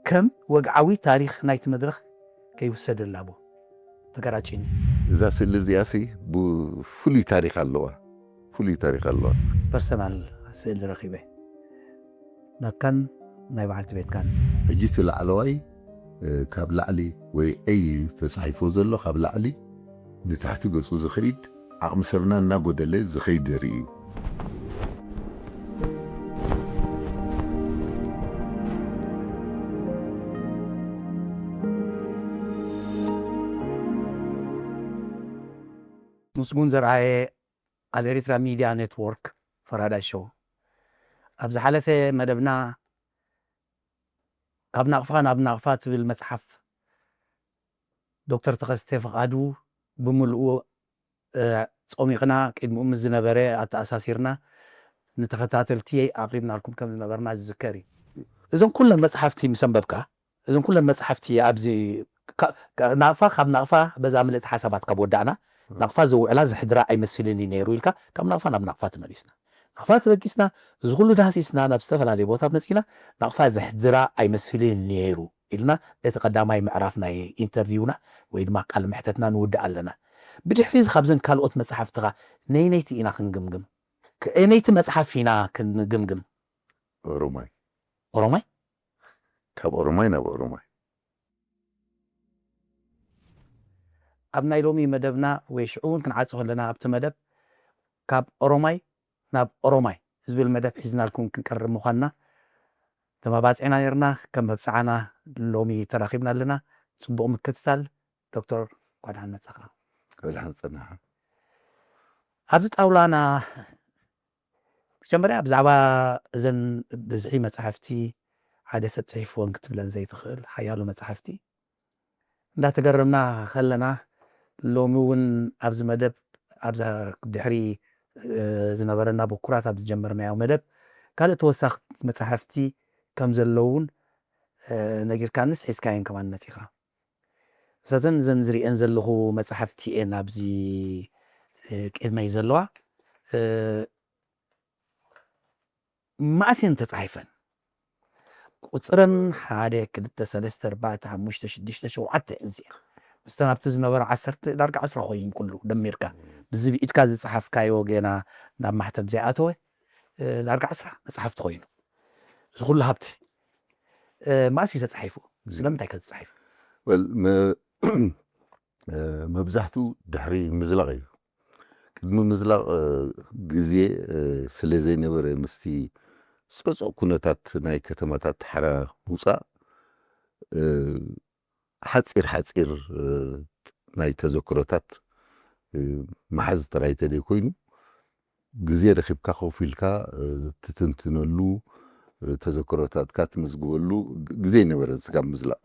ከም ወግዓዊ ታሪኽ ናይቲ መድረኽ ከይውሰደላ ቡ ተገራጭኒ። እዛ ስእሊ እዚኣሲ ብፍሉይ ታሪኽ ኣለዋ፣ ፍሉይ ታሪኽ ኣለዋ። ፐርሰናል ስእሊ ረኺበ ናትካን ናይ በዓልቲ ቤትካን። ሕጂ እቲ ላዕለዋይ ካብ ላዕሊ ወይ ኤይ ተጻሒፎ ዘሎ ካብ ላዕሊ ንታሕቲ ገጹ ዝኸይድ ዓቕሚ ሰብና እናጎደለ ዝኸይድ ዘርኢ እዩ። ምስጉን ዘርኣየ ኣብ ኤሪትራ ሚድያ ኔትወርክ ፈራዳይ ሾው። ኣብ ዝሓለፈ መደብና ካብ ናቕፋ ናብ ናቕፋ ትብል መጽሓፍ ዶክተር ተኸስተ ፍቓዱ ብምልኡ ጸሚቕና ቅድሚኡ ምስ ዝነበረ ኣተኣሳሲርና ንተኸታተልቲ ኣቕሪብናልኩም ከም ዝነበርና ዝዝከር እዩ። እዞም ኩለን መጽሓፍቲ ምስ ኣንበብካ እዞም ኩለን መጽሓፍቲ ኣብዚ ናቕፋ ካብ ናቕፋ በዛ ምልእቲ ሓሳባት ካብ ወዳእና ናቕፋ ዝውዕላ ዝሕድራ ኣይመስልን እዩ ነይሩ ኢልካ ካብ ናቕፋ ናብ ናቕፋ ተመሊስና። ናቕፋ ተበጊስና እዚ ኩሉ ዳህሲስና ናብ ዝተፈላለየ ቦታ መጺና ናቕፋ ዝሕድራ ኣይመስልን ነይሩ ኢልና እቲ ቀዳማይ ምዕራፍ ናይ ኢንተርቪውና ወይ ድማ ቃል ምሕተትና ንውድእ ኣለና። ብድሕሪ እዚ ካብዘን ካልኦት መጽሓፍትኻ ነይነይቲ ኢና ክንግምግም? ከየነይቲ መጽሓፍ ኢና ክንግምግም? ኦሮማይ ኦሮማይ ካብ ኦሮማይ ናብ ኦሮማይ ኣብ ናይ ሎሚ መደብና ወይ ሽዑ እውን ክንዓጽ ከለና ኣብቲ መደብ ካብ ኦሮማይ ናብ ኦሮማይ ዝብል መደብ ሒዝናልኩም ክንቀርብ ምዃንና ተመባጺዕና ነርና። ከም መብጽዓና ሎሚ ተራኺብና ኣለና። ጽቡቕ ምክትታል። ዶክተር እንኳን ደሓን መጻኻ። ከብልሓን ጸናሓ ኣብዚ ጣውላና መጀመርያ ብዛዕባ እዘን ብዝሒ መጻሕፍቲ ሓደ ሰብ ጽሒፍወን ክትብለን ዘይትኽእል ሓያሎ መጻሕፍቲ እንዳተገረምና ከለና ሎሚ እውን ኣብዚ መደብ ኣብዛ ድሕሪ ዝነበረና ብኩራት ኣብ ዝጀመርናዮ መደብ ካልእ ተወሳኺ መጻሕፍቲ ከም ዘለውን ነጊርካንስ ሒዝካየን ከማን መጺኻ። እሳተን እዘን ዝሪኤን ዘለኹ መጻሕፍቲ እየን ኣብዚ ቅድመይ ዘለዋ። መኣስ እየን ተጻሒፈን? ቁጽረን ሓደ ክልተ ሰለስተ ኣርባዕተ ሓሙሽተ ሽዱሽተ ሸውዓተ እየን እዚአን። ምስተን ኣብቲ ዝነበረ ዓሰርተ ዳርጋ ዓስራ ኮይኑ ኩሉ ደሚርካ ብዚ ብኢድካ ዝጸሓፍካዮ ገና ናብ ማሕተም ዘይኣተወ ዳርጋ ዓስራ መጽሓፍቲ ኮይኑ እዚ ኩሉ ሃብቲ መኣስ እዩ ተጻሒፉ? ስለምንታይ ከ ተጻሒፉ? ወል መ- መብዛሕትኡ ድሕሪ ምዝላቕ እዩ። ቅድሚ ምዝላቕ ግዜ ስለ ዘይነበረ ምስቲ ጸጽዕ ኩነታት ናይ ከተማታት ሓራ ምውጻእ ሓጺር ሓጺር ናይ ተዘክሮታት ምሓዝ ጥራይ ተደይ ኮይኑ ግዜ ረኺብካ ኮፍ ኢልካ ትትንትነሉ ተዘክሮታትካ ትምዝግበሉ ግዜ ይነበረ ስጋብ ምዝላቕ።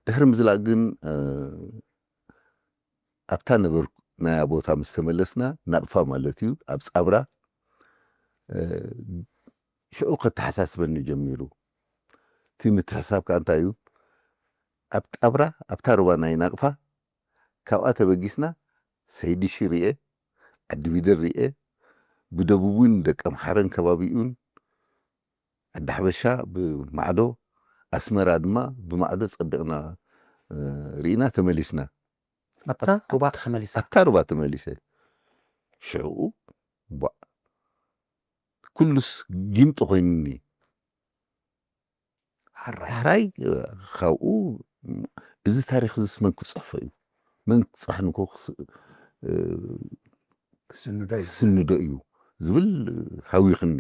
ድሕሪ ምዝላቕ ግን ኣብታ ነበርኩ ናያ ቦታ ምስ ተመለስና ናቕፋ ማለት እዩ ኣብ ጻብራ ሽዑ ከተሓሳስበኒ ጀሚሩ። እቲ ምትሕሳብ ከኣ እንታይ እዩ? ኣብ ጣብራ ኣብታ ሩባ ናይ ናቕፋ ካብኣ ተበጊስና ሰይድሺ ርኤ፣ ዓዲ ቢደር ርኤ፣ ብደቡብ እውን ደቀምሓረን ከባቢኡን ዓዲ ሓበሻ ብማዕዶ ኣስመራ ድማ ብማዕዶ ጸቢቕና ርኢና ተመሊስና። ኣብታ ሩባ ተመሊሳ ኣብታ ሩባ ተመሊሰ ሽዕኡ ቧዕ ኩሉስ ጊንጢ ኮይኑኒ። ሕራይ ካብኡ እዚ ታሪኽ እዚስ መን ክጽሕፎ እዩ? መን ክጽሕንኮ ክስንዶ እዩ ዝብል ሃዊኽኒ።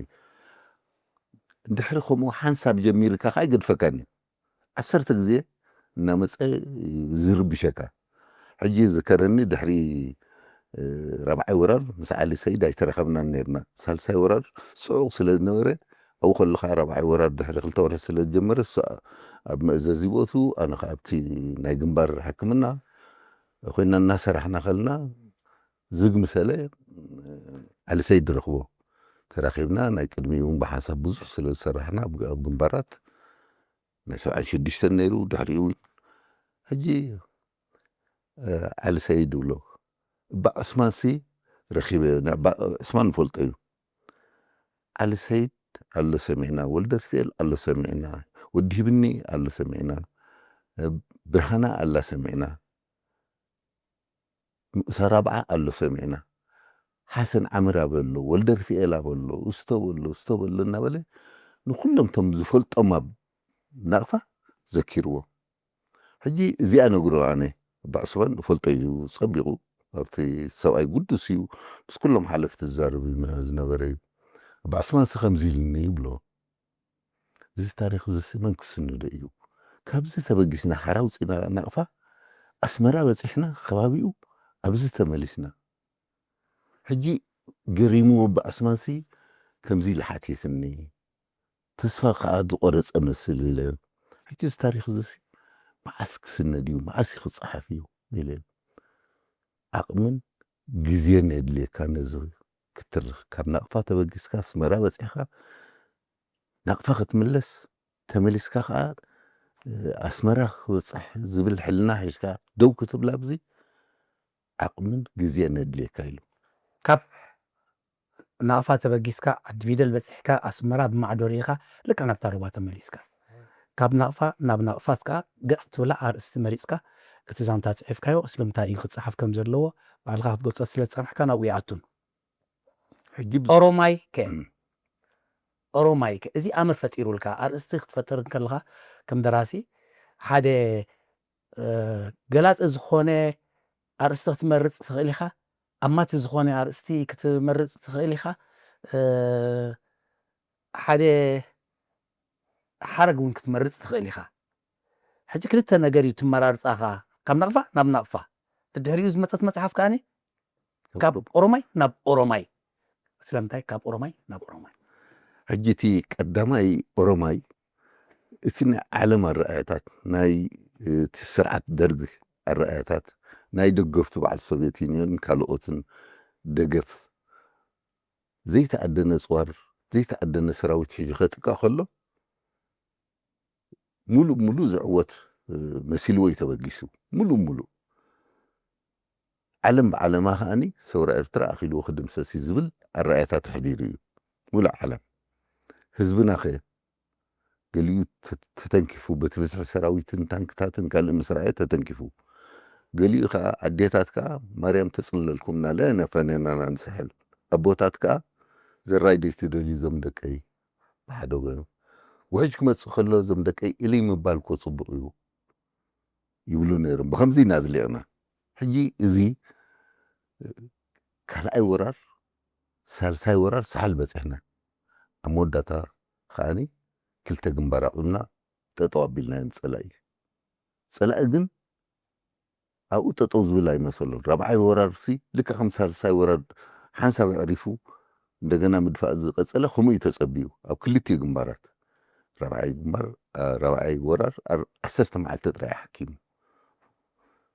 ድሕሪ ከምኡ ሓንሳብ ጀሚርካ ከዓ ይገድፈካኒ። ዓሰርተ ግዜ እናመፀ ዝርብሸካ። ሕጂ ዝከረኒ ድሕሪ ራብዓይ ወራር ምስ ዓሊ ሰይድ ኣይተራኸብናን ነርና። ሳልሳይ ወራር ፅዑቕ ስለ ዝነበረ ኣብኡ ከለኻ ራብዓይ ወራር ድሕሪ ክልተ ወርሒ ስለ ዝጀመረ እሱ ኣብ መእዘዚ ቦቱ ኣነ ከዓ ኣብቲ ናይ ግንባር ሕክምና ኮይና እናሰራሕና ከልና ዝግ ምሰለ ዓሊ ሰይድ ረኽቦ ተራኺብና ናይ ቅድሚ እውን ብሓንሳብ ብዙሕ ስለ ዝሰራሕና ኣብ ግንባራት ናይ ሰብዓን ሽዱሽተን ነይሩ ድሕሪኡ እውን ሕጂ ዓሊ ሰይድ ይብሎ እባ ዑስማንሲ ረኺበ ዕስማን ንፈልጦ እዩ ዓሊ ሰይድ ኣሎ ሰሚዕና፣ ወልደርፍኤል ኣሎ ሰሚዕና፣ ወዲ ሂብኒ ኣሎ ሰሚዕና፣ ብርሃና ኣላ ሰሚዕና፣ ንኡስ ኣራብዓ ኣሎ ሰሚዕና፣ ሓሰን ዓምር ኣበሎ፣ ወልደርፍኤል ኣበሎ፣ እስቶ በሎ፣ እስቶ በሎ እናበለ ንኹሎም እቶም ዝፈልጦም ኣብ ናቕፋ ዘኪርዎም። ሕጂ እዚኣ ነግሮ ኣነ፣ ኣባ ዑስማን እፈልጦ እዩ ጸቢቑ፣ ኣብቲ ሰብኣይ ግዱስ እዩ፣ ምስ ኩሎም ሓለፍቲ ዝዛረብ እዩ ዝነበረ እዩ። ኣባ ዑስማን ሲ ከምዚ ኢልኒ ይብሎ። እዚ ታሪኽ እዚ ሲ መን ክስንዶ እዩ? ካብዚ ተበጊስና ሓራ ውጺና ናቕፋ ኣስመራ በጺሕና፣ ከባቢኡ ኣብዚ ተመሊስና። ሕጂ ገሪምዎ ኣባ ዑስማን ሲ ከምዚ ኢሉ ሓቲትኒ። ተስፋ ከኣ ዝቆረጸ መስል ኢለ፣ ሕጂ እዚ ታሪኽ እዚ ሲ መዓስ ክስነድ እዩ? መዓስ ክጸሓፍ እዩ? ኢለ። ዓቕምን ግዜን የድልየካ ነዚ ክትርኽ። ካብ ናቕፋ ተበጊስካ ኣስመራ በጺሕካ፣ ናቕፋ ክትምለስ፣ ተመሊስካ ከኣ፣ እ፣ ኣስመራ ክበጽሕ ዝብል ሕልና ሒዝካ ደው ክትብል ኣብዚ ዓቕምን ግዜን የድልየካ ኢሉ። ካብ ናቕፋ ተበጊስካ ዓዲ ቢደል በጺሕካ ኣስመራ ብማዕዶ ርኢኻ ልክዕ ናብታ ሩባ ተመሊስካ። ካብ ናቕፋ ናብ ናቕፋት ከኣ ገጽ ትብላ ኣርእስቲ መሪጽካ እቲ ዛንታ ጽሒፍካዮ ስለምንታይ እዩ ክጸሓፍ ከም ዘለዎ ባዕልኻ ክትገልጾ ስለ ዝጸናሕካ ናብኡ ይኣቱን። ሕጂ ኦሮማይ ከ እም። ኦሮማይ ከ እዚ ኣምር ፈጢሩልካ ኣርእስቲ ክትፈጥር እንከለኻ ከም ደራሲ ሓደ እ፣ ገላጺ ዝኾነ ኣርእስቲ ክትመርጽ ትኽእል ኢኻ። ኣማቲ ዝኾነ ኣርእስቲ ክትመርጽ ትኽእል ኢኻ። እ፣ ሓደ ሓረግ እውን ክትመርጽ ትኽእል ኢኻ። ሕጂ ክልተ ነገር እዩ ትመራርጻኻ፣ ካብ ናቕፋ ናብ ናቕፋ። ድድሕሪኡ ዝመጸት መጽሓፍ ከኣኒ ካብ ኦሮማይ ናብ ኦሮማይ። ስለምንታይ ካብ ኦሮማይ ናብ ኦሮማይ? ሕጂ እቲ ቀዳማይ ኦሮማይ እቲ ናይ ዓለም ኣረኣእያታት ናይ እቲ ስርዓት ደርግ ኣረኣእያታት ናይ ደገፍቱ በዓል ሶቪየት ዩኒዮን ካልኦትን ደገፍ ዘይተኣደነ ጽዋር ዘይተኣደነ ሰራዊት ሒዙ ከጥቃ ከሎ ሙሉእ ሙሉእ ዝዕወት እ፣ መሲልዎ እዩ ተበጊሱ። ሙሉእ ሙሉእ ዓለም ብዓለማ ከኣኒ ሰውራ ኤርትራ ኣኺልዎ ክድምሰስ እዩ ዝብል ኣረኣእያታት ኣሕዲሩ እዩ። ሙሉእ ዓለም ህዝብና ኸ ገሊኡ ተ- ተተንኪፉ በቲ ብዝሒ ሰራዊትን ታንክታትን ካልእ ምስራየ ተተንኪፉ፣ ገሊኡ ከዓ ኣዴታት ከዓ ማርያም ተጽለልኩም እናለ ነፈነናና ንስሕል፣ ኣቦታት ከዓ ዘራይ ደይ ትደልዩ ዞም ደቀይ ብሓደ ወገኑ ውሕጅ ክመጽእ ከሎ ዞም ደቀይ ኢልይ ምባል እኮ ጽቡቕ እዩ ይብሉ ነይሮም። ብኸምዚ ኢና ዝሊቕና። ሕጂ እዚ ካልኣይ ወራር ሳልሳይ ወራር ሳሕል በጺሕና። ኣብ መወዳእታ ከኣኒ ክልተ ግንባር ኣቑምና ጠጠው ኣቢልናዮ ንጸላኢ። ጸላኢ ግን ኣብኡ ጠጠው ዝብል ኣይመሰሉን። ራብዓይ ወራር ሲ ልክዕ ከም ሳልሳይ ወራር ሓንሳብ ኣዕሪፉ እንደገና ምድፋእ ዝቐጸለ ከምኡ እዩ ተጸቢዩ ኣብ ክልቲኡ ግንባራት። ራብዓይ ግንባር ራብዓይ ወራር ዓሰርተ መዓልቲ ጥራይ ሓኪሙ።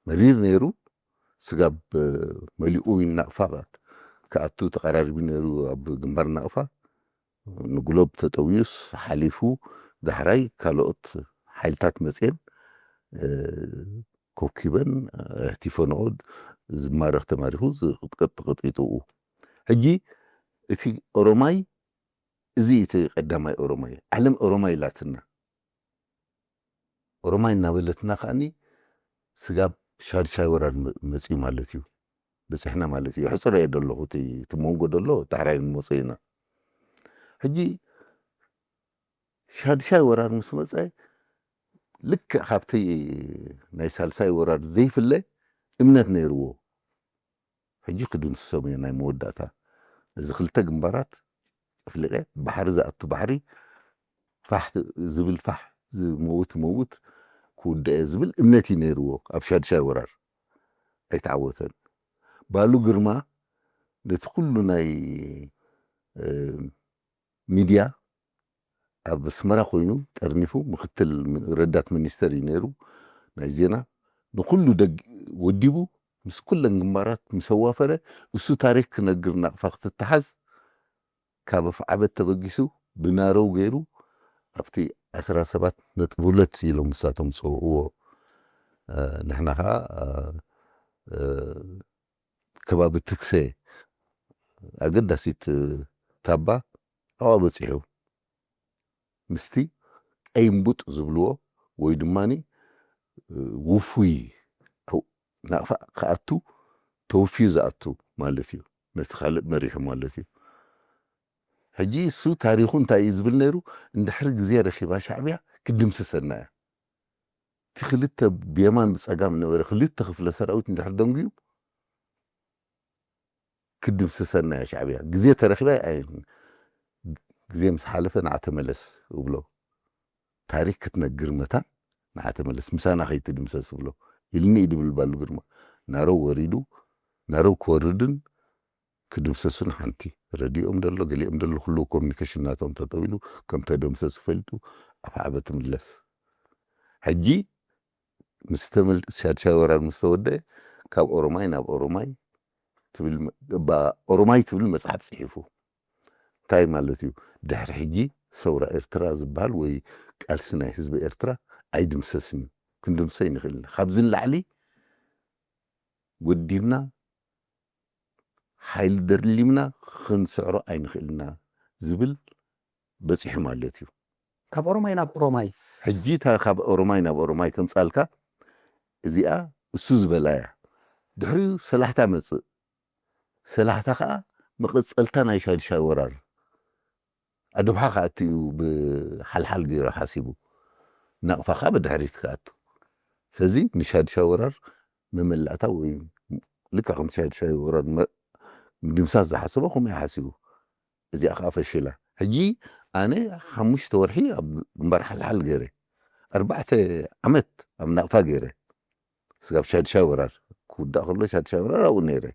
መሪር ነይሩ። ስጋብ መሊኡ ናቕፋ ክኣቱ ተቐራሪቡ ነይሩ ኣብ ግንባር ናቕፋ። ንጉሎብ ተጠውዩስ ሓሊፉ ዳሕራይ ካልኦት ሓይልታት መፅየን ኮብኪበን ህቲፈንኦ ዝማረኽ ተማሪኹ ዝቕጥቀጥ ተቐጢጥኡ። ሕጂ እቲ ኦሮማይ እዚ እቲ ቀዳማይ ኦሮማይ ዓለም ኦሮማይ ኢላትና ኦሮማይ እናበለትና ከኣኒ ስጋብ ሻድሻይ ወራር መፅዩ ማለት እዩ። በፂሕና ማለት እዩ። ሕፅረ እየ ደለኹ እቲ መንጎ ደሎ ዳሕራይ ንመፅእ ኢና። ሕጂ ሻድሻይ ወራር ምስ መፀ ልክዕ ካብቲ ናይ ሳልሳይ ወራር ዘይፍለ እምነት ነይርዎ። ሕጂ ክድምስሶም እየ ናይ መወዳእታ እዚ ክልተ ግንባራት ኣፍሊቐ ባሕሪ ዝኣቱ ባሕሪ ፋሕ ዝብል ፋሕ ዝመውት መውት ክውድእ እየ ዝብል እምነት እዩ ነይርዎ። ኣብ ሻድሻይ ወራር ኣይተዓወተን። ባሉ ግርማ ነቲ ኩሉ ናይ ሚድያ ኣብ ኣስመራ ኮይኑ ጠርኒፉ ምክትል ረዳት ሚኒስተር እዩ ነይሩ ናይ ዜና ንኩሉ ደግ ወዲቡ ምስ ኩለን ግንባራት ምስ ኣዋፈረ እሱ ታሪክ ክነግር ናቕፋ ክትተሓዝ ካብ ኣፍዓበት ተበጊሱ ብናረው ገይሩ ኣብቲ ዓሰርተ ሰባት ነጥቢ ሁለት ኢሎም ንሳቶም ዝፀውዕዎ ንሕና ከዓ ከባቢ ትክሰ ኣገዳሲት ታባ ኣብኣ በፂሑ ምስቲ ቀይምቡጥ ዝብልዎ ወይ ድማ ውፉይ ናቕፋ ክኣቱ ተወፍዩ ዝኣቱ ማለት እዩ። ነቲ ካልእ መሪሑ ማለት እዩ። ሕጂ እሱ ታሪኹ እንታይ እዩ ዝብል ነይሩ? እንድሕሪ ግዜ ረኺባ ሻዕብያ ክድምስሰና እያ። እቲ ክልተ ብየማን ብጸጋም ነበረ ክልተ ክፍለ ሰራዊት እንድሕር ደንጉዩ ክድምስሰና እያ ሻዕብያ። ግዜ ተረኺባ ግዜ ምስ ሓለፈ ንዓ ተመለስ እብሎ። ታሪክ ክትነግር መታን ንዓ ተመለስ ምሳና ከይትድምሰስ እብሎ ኢልኒ እዩ ድብል ባሉ ግርማ። ናረው ወሪዱ ናረው ክወርድን ክድምሰሱን ሓንቲ ረድኦም ደሎ ገሊኦም ደሎ ኩሉ ኮሚኒኬሽን ናቶም ተጠዊሉ ከም ተደምሰሱ ፈሊጡ ኣብ ዓበ ትምለስ። ሕጂ ምስ ተመልጥ ሻድሻይ ወራር ምስ ተወደአ ካብ ኦሮማይ ናብ ኦሮማይ ትብል መ- ባ- ኦሮማይ ትብል መጽሓፍ ጽሒፉ። እንታይ ማለት እዩ? ድሕሪ ሕጂ ሰውራ ኤርትራ ዝበሃል ወይ ቃልሲ ናይ ህዝቢ ኤርትራ ኣይድምሰስን እዩ። ክንድምሰ ይንኽእል ኢና። ካብዚ ንላዕሊ ወዲብና ሓይሊ ደርሊምና ክንስዕሮ ኣይንኽእልና ዝብል በፂሑ ማለት እዩ። ካብ ኦሮማይ ናብ ኦሮማይ ሕጂ እታ ካብ ኦሮማይ ናብ ኦሮማይ ከምፃልካ እዚኣ እሱ ዝበላ እያ። ድሕሪኡ ሰላሕታ መፅእ። ሰላሕታ ከዓ መቐፀልታ ናይ ሻድሻይ ወራር ኣድብሓ ክኣቱ እዩ ብሓልሓል ገይሩ ሓሲቡ። ናቕፋ ከዓ ብድሕሪት ክኣቱ። ስለዚ ንሻድሻይ ወራር መመላእታ ወይ ልክዕ ከም ሻድሻይ ወራር መ- ምድምሳስ ዝሓሰቦ ከምኡ እዩ ሓሲቡ። እዚኣ ከዓ ፈሽላ። ሕጂ ኣነ ሓሙሽተ ወርሒ ኣብ ግንባር ሓልሓል ገይረ፣ ኣርባዕተ ዓመት ኣብ ናቕፋ ገይረ። ስጋብ ሻድሻይ ወራር ክውዳእ ከሎ ሻድሻይ ወራር ኣብኡ ነይረ።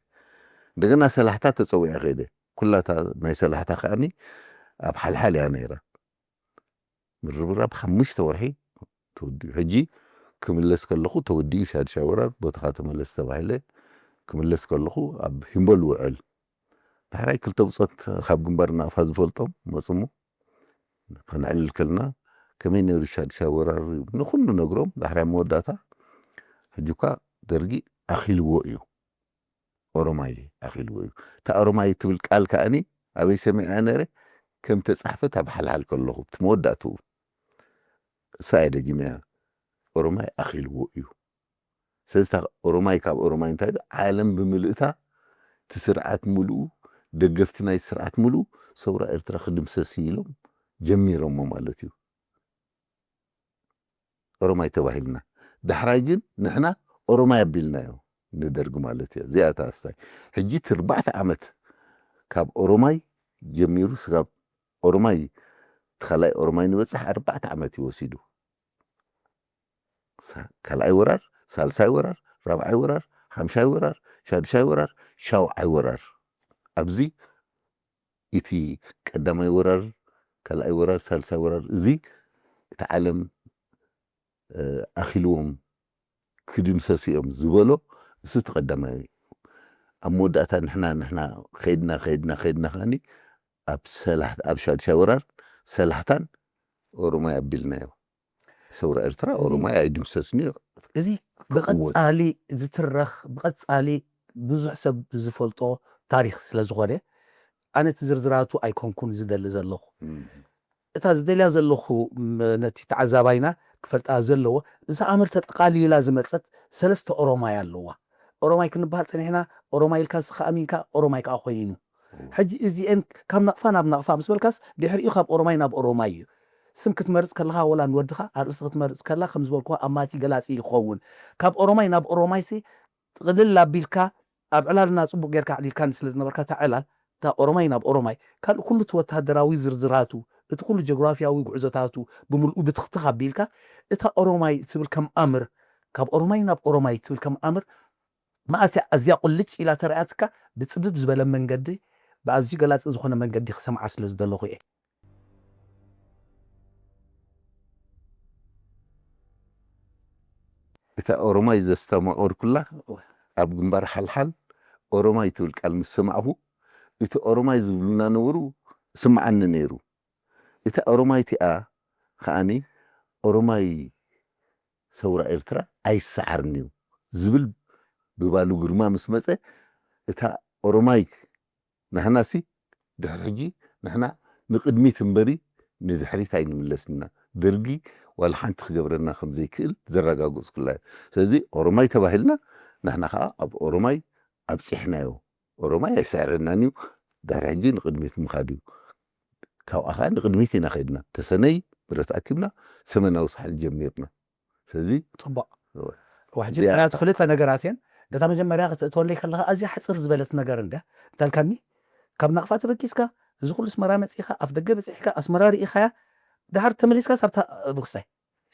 እንደገና ሰላሕታ ተፀዊዐ ከይደ። ኩላታ ናይ ሰላሕታ ከዓኒ ኣብ ሓልሓል እያ ነይራ። ምርብራብ ሓሙሽተ ወርሒ ተወዲኡ። ሕጂ ክምለስ ከለኹ ተወዲኡ ሻድሻይ ወራር ቦታኻ ተመለስ ተባሂለ። ክምለስ ከለኹ ኣብ ሂምቦል ውዕል ዳሕራይ ክልተ ብፆት ካብ ግንባር ናቕፋ ዝፈልጦም መፅሞ ከነዕልል ከልና ከመይ ነይሩ ሻድሻይ ወራር ንኩሉ ነግሮም። ዳሕራይ መወዳእታ ሕጂ እኳ ደርጊ ኣኺልዎ እዩ፣ ኦሮማይ ኣኺልዎ እዩ። እታ ኦሮማይ ትብል ቃል ከዓኒ ኣበይ ሰሚዐ ነረ ከም ተፃሕፈት ኣብ ሓልሓል ከለኹ እቲ መወዳእትኡ እሳ እየ ደጊመያ። ኦሮማይ ኣኺልዎ እዩ። ስለዚ እታ ኦሮማይ ካብ ኦሮማይ እንታይ ዶ ዓለም ብምልእታ እቲ ስርዓት ሙሉኡ ደገፍቲ ናይ ስርዓት ሙሉኡ ሰውራ ኤርትራ ክድምሰስ እዩ ኢሎም ጀሚሮሞ ማለት እዩ። ኦሮማይ ተባሂልና ዳሕራይ ግን ንሕና ኦሮማይ ኣቢልናዮ ንደርግ ማለት እዩ። እዚኣ እታ ኣስታይ ሕጂ እቲ ኣርባዕተ ዓመት ካብ ኦሮማይ ጀሚሩ ስጋብ ኦሮማይ እቲ ካልኣይ ኦሮማይ ንበፅሕ ኣርባዕተ ዓመት እዩ ወሲዱ። ካልኣይ ወራር፣ ሳልሳይ ወራር፣ ራብዓይ ወራር፣ ሓምሻይ ወራር፣ ሻድሻይ ወራር፣ ሻውዓይ ወራር። ኣብዚ እቲ ቀዳማይ ወራር፣ ካልኣይ ወራር፣ ሳልሳይ ወራር እዚ እቲ ዓለም ኣኺልዎም ክድምሰሱ እዮም ዝበሎ እሱ እቲ ቀዳማይ እዩ። ኣብ መወዳእታ ንሕና ንሕና ከይድና ከይድና ከይድና ከኒ ኣብ ሰላሕታ ኣብ ሻድሻይ ወራር ሰላሕታን ኦሮማይ ኣቢልናዮ። ሰውራ ኤርትራ ኦሮማይ ኣይድምሰስን እዩ። እዚ ብቐጻሊ ዝትረኽ ብቐጻሊ ብዙሕ ሰብ ዝፈልጦ ታሪኽ ስለ ዝኾነ ኣነ እቲ ዝርዝራቱ ኣይኮንኩን ዝደሊ ዘለኹ። እታ ዝደልያ ዘለኹ ነቲ ተዓዛባይና ክፈልጣ ዘለዎ እዛ ኣምር ተጠቓሊላ ዝመጸት ሰለስተ ኦሮማይ ኣለዋ። ኦሮማይ ክንበሃል ጸኒሕና ኦሮማይ ኢልካ ንስኻ ኣሚንካ ኦሮማይ ከዓ ኮይኑ። ሕጂ እዚኤን ካብ ናቕፋ ናብ ናቕፋ ምስ በልካስ ድሕሪኡ ካብ ኦሮማይ ናብ ኦሮማይ እዩ። ስም ክትመርጽ ከለኻ ወላ ንወድኻ ኣርእስቲ ክትመርጽ ከላ ከም ዝበልኩ ኣማቲ ገላጺ ይኸውን። ካብ ኦሮማይ ናብ ኦሮማይሲ ጥቕልል ኣቢልካ ኣብ ዕላልና ጽቡቕ ጌርካ ኣዕሊልካኒ ስለ ዝነበርካ እታ ዕላል እታ ኦሮማይ ናብ ኦሮማይ ካልእ ኩሉ እቲ ወታደራዊ ዝርዝራቱ እቲ ኩሉ ጀግራፊያዊ ጉዕዞታቱ ብምልኡ ብትኽትኽ ኣቢልካ እታ ኦሮማይ ትብል ከም ኣምር ካብ ኦሮማይ ናብ ኦሮማይ ትብል ከም ኣምር መኣስ እያ ኣዝያ ቁልጭ ኢላ ተረኣያትካ ብጽብብ ዝበለ መንገዲ ብኣዝዩ ገላጺ ዝኾነ መንገዲ ክሰምዓ ስለ ዝደለኹ እየ። እታ ኦሮማይ ዘስተማቐርኩላ ኣብ ግንባር ሓልሓል ኦሮማይ ትብል ቃል ምስ ሰማዕኹ እቲ ኦሮማይ ዝብሉና ነበሩ ስምዓኒ ነይሩ። እታ ኦሮማይ እቲኣ ከዓኒ ኦሮማይ ሰውራ ኤርትራ ኣይሰዓርን እዩ ዝብል ብባሉ ግርማ ምስ መጸ እታ ኦሮማይ ናህናሲ ድሕሪ ሕጂ ንሕና ንቕድሚት እምበሪ ንድሕሪት ኣይንምለስና። ደርጊ ዋላ ሓንቲ ክገብረና ከም ዘይክእል ዘረጋግጽኩላ እዩ። ስለዚ ኦሮማይ ተባሂልና ንሕና ከዓ ኣብ ኦሮማይ ኣብጺሕናዮ። ኦሮማይ ኣይስዕረናን እዩ። ድሕሪ ሕጂ ንቕድሚት ምኻድ እዩ። ካብኣ ከዓ ንቕድሚት ኢና ከድና። ተሰነይ ብረት ኣኪብና ሰመናዊ ሳሕል ጀሚርና። ስለዚ ፅቡቅ። ሕጂ ምክንያቱ ክልተ ነገራት እየን። ነታ መጀመርያ ክትእትወለይ ከለካ ኣዝያ ሓፅር ዝበለት ነገር እንድያ እንታልካኒ፣ ካብ ናቕፋ ተበጊስካ እዚ ኩሉ ኣስመራ መፂእካ፣ ኣፍ ደገ በፂሕካ፣ ኣስመራ ርኢካያ፣ ድሓር ተመሊስካ ሳብታ ብክስታይ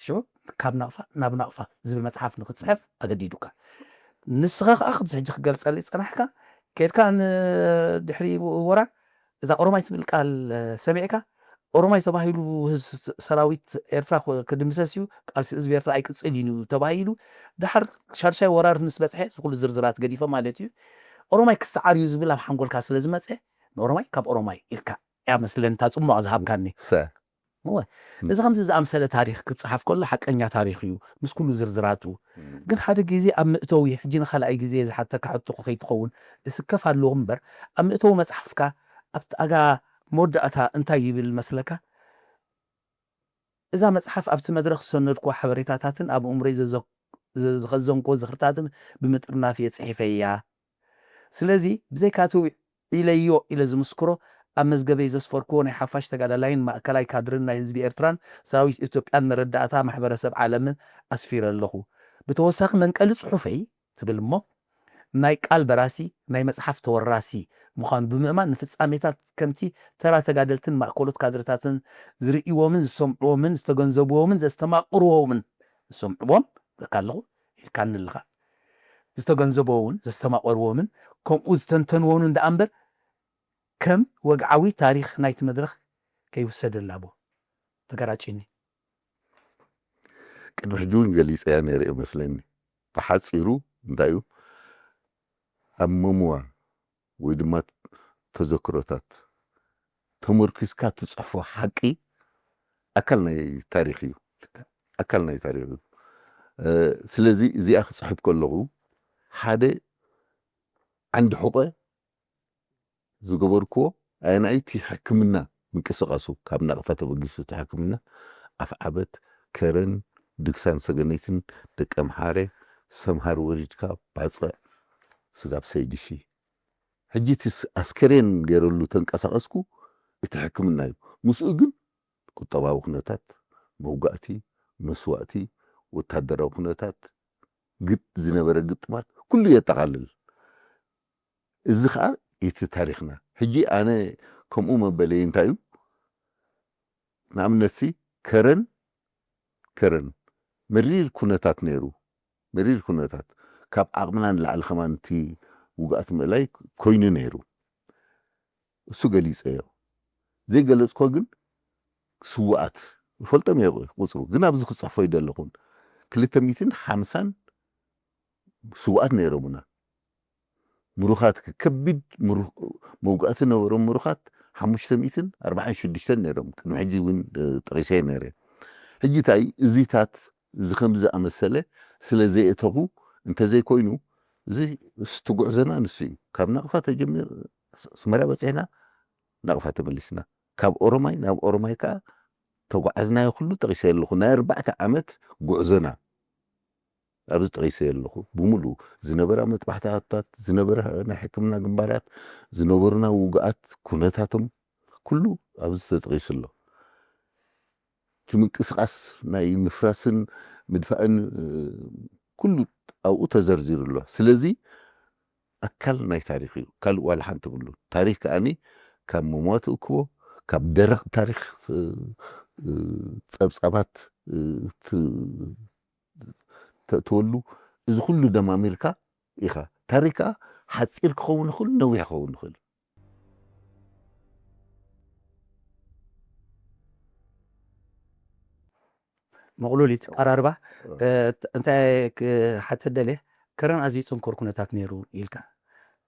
ሽዑ ካብ ናቕፋ ናብ ናቕፋ ዝብል መፅሓፍ ንክትፅሕፍ ኣገዲዱካ። ንስኻ ከዓ ከምዚ ሕጂ ክገልፀለይ ዝፀናሕካ፣ ከድካ ንድሕሪ ወራር እዛ ኦሮማይ ትብል ቃል ሰሚዕካ፣ ኦሮማይ ተባሂሉ ሰራዊት ኤርትራ ክድምሰስ እዩ፣ ቃልሲ ህዝቢ ኤርትራ ኣይቅፅል እዩ ተባሂሉ፣ ድሓር ሻድሻይ ወራር ምስ በፅሐ እዚ ኩሉ ዝርዝራት ገዲፈ ማለት እዩ፣ ኦሮማይ ክሰዓር እዩ ዝብል ኣብ ሓንጎልካ ስለ ዝመፀ፣ ንኦሮማይ ካብ ኦሮማይ ኢልካ እያ መስለኒ እታ ፅሟቕ ዝሃብካኒ። እወ። እዚ ከምዚ ዝኣምሰለ ታሪኽ ክጸሓፍ ከሎ ሓቀኛ ታሪኽ እዩ ምስ ኩሉ ዝርዝራቱ። ግን ሓደ ግዜ ኣብ መእተዊ፣ ሕጂ ንኻልኣይ ግዜ ዝሓተካ ሕቶ ከይትኸውን እስከፍ ኣለዎ እምበር፣ ኣብ መእተዊ መጽሓፍካ ኣብቲ ኣጋ መወዳእታ እንታይ ይብል መስለካ? እዛ መጽሓፍ ኣብቲ መድረኽ ዝሰነድኩዋ ሓበሬታታትን ኣብ እምሮይ ዘዘ- ዘ- ዝኸዘንኩዎ ዝኽርታትን ብምጥርናፍ እየ ጽሒፈያ። ስለዚ ብዘይካቲ ውዒለዮ ኢለ ዝምስክሮ ኣብ መዝገበይ ዘስፈርኩዎ ናይ ሓፋሽ ተጋዳላይን ማእከላይ ካድርን ናይ ህዝቢ ኤርትራን ሰራዊት ኢትዮጵያን መረዳእታ ማሕበረሰብ ዓለምን ኣስፊረ ኣለኹ። ብተወሳኺ መንቀሊ ጽሑፈይ ትብል እሞ ናይ ቃል በራሲ ናይ መጽሓፍ ተወራሲ ምዃኑ ብምእማን ንፍጻሜታት ከምቲ ተራ ተጋደልትን ማእከሎት ካድርታትን ዝርእይዎምን ዝሰምዕዎምን ዝተገንዘብዎምን ዘስተማቕርዎምን ዝሰምዕዎም ብለካ ኣለኹ ኢልካኒ ኣለኻ ዝተገንዘብዎ እውን ዘስተማቐርዎ እውን ከምኡ ዝተንተንዎ እውን ደኣ እምበር ከም ወግዓዊ ታሪኽ ናይቲ መድረኽ ከይውሰደላ ቦ ተገራጭኒ። ቅድሚ ሕጂ እውን ገሊፀያ ነይረ እመስለኒ። ብሓፂሩ እንታይ እዩ ኣብ መምዋ ወይ ድማ ተዘክሮታት ተመርኪዝካ ትፅሕፎ ሓቂ ኣካል ናይ ታሪኽ እዩ። ኣካል ናይ ታሪኽ እዩ። ስለዚ እዚኣ ክፅሕፍ ከለኹ ሓደ ዓንዲ ሕቆ ዝገበርክዎ ኣየናይ እቲ ሕክምና ምንቅስቃሱ ካብ ናቕፋ ተበጊሱ እቲ ሕክምና ኣፍዓበት፣ ከረን፣ ድግሳን ሰገነይትን ደቂ ኣምሓረ ሰምሃር ወሪድካ ባፅዕ ስጋብ ሰይድሺ ሕጂ እቲ ኣስከሬን ገይረሉ ተንቀሳቀስኩ እቲ ሕክምና እዩ። ምስኡ ግን ቁጠባዊ ኩነታት፣ መውጋእቲ፣ መስዋእቲ፣ ወታደራዊ ኩነታት፣ ግጥ ዝነበረ ግጥማት ኩሉ የጠቓልል። እዚ ከዓ እቲ ታሪኽና። ሕጂ ኣነ ከምኡ መበለይ እንታይ እዩ? ንኣብነትሲ ከረን ከረን መሪር ኩነታት ነይሩ። መሪር ኩነታት ካብ ዓቕምና ንላዕሊ ከማን እቲ ውግኣት ምእላይ ኮይኑ ነይሩ። እሱ ገሊፀዮ። ዘይገለፅኮ ግን ስውኣት ይፈልጦም እየ ቁፅሩ ግን ኣብዚ ክፅሕፎ ይደለኹን ክልተ ሚእትን ሓምሳን ስውኣት ነይሮምና። ምሩኻት ከቢድ መውጋእቲ ነበሮም ምሩኻት ሓሙሽተ ሚእትን ኣርባዓን ሽዱሽተን ነይሮም። ቅድሚ ሕጂ እውን ጠቂሰ ነይረ። ሕጂ እንታይ እዚታት እዚ ከም ዝኣመሰለ ስለ ዘየእተኹ እንተዘይኮይኑ እዚ ስቲ ጉዕዘና ንሱ እዩ። ካብ ናቕፋ ተጀሚር ስመራ በፂሕና ናቕፋ ተመሊስና። ካብ ኦሮማይ ናብ ኦሮማይ ከዓ ተጓዓዝናዮ ኩሉ ጠቂሰ ኣለኹ። ናይ ኣርባዕተ ዓመት ጉዕዞና ኣብዚ ጠቂሰ ኣለኹ። ብምሉኡ ዝነበራ መጥባሕትታት፣ ዝነበረ ናይ ሕክምና ግንባራት፣ ዝነበሩና ውግኣት፣ ኩነታቶም ኩሉ ኣብዚ ተጠቂሱ ኣሎ። እቲ ምንቅስቃስ ናይ ምፍራስን ምድፋእን ኩሉ ኣብኡ ተዘርዚሩ ኣሎ። ስለዚ ኣካል ናይ ታሪኽ እዩ። ካልእ ዋላ ሓንቲ ብሉ። ታሪኽ ከኣኒ ካብ መሟት እክቦ ካብ ደረቕ ታሪኽ ጸብጻባት ተእትወሉ እዚ ኩሉ ደማሚርካ ኢኻ። ታሪኽ ከኣ ሓጺር ክኸውን ይኽእል፣ ነዊሕ ክኸውን ይኽእል። መቕሉሊት ኣራርባ እንታይ ክሓተት ደልየ ከረን ኣዝዩ ጽንኩር ኩነታት ነይሩ ኢልካ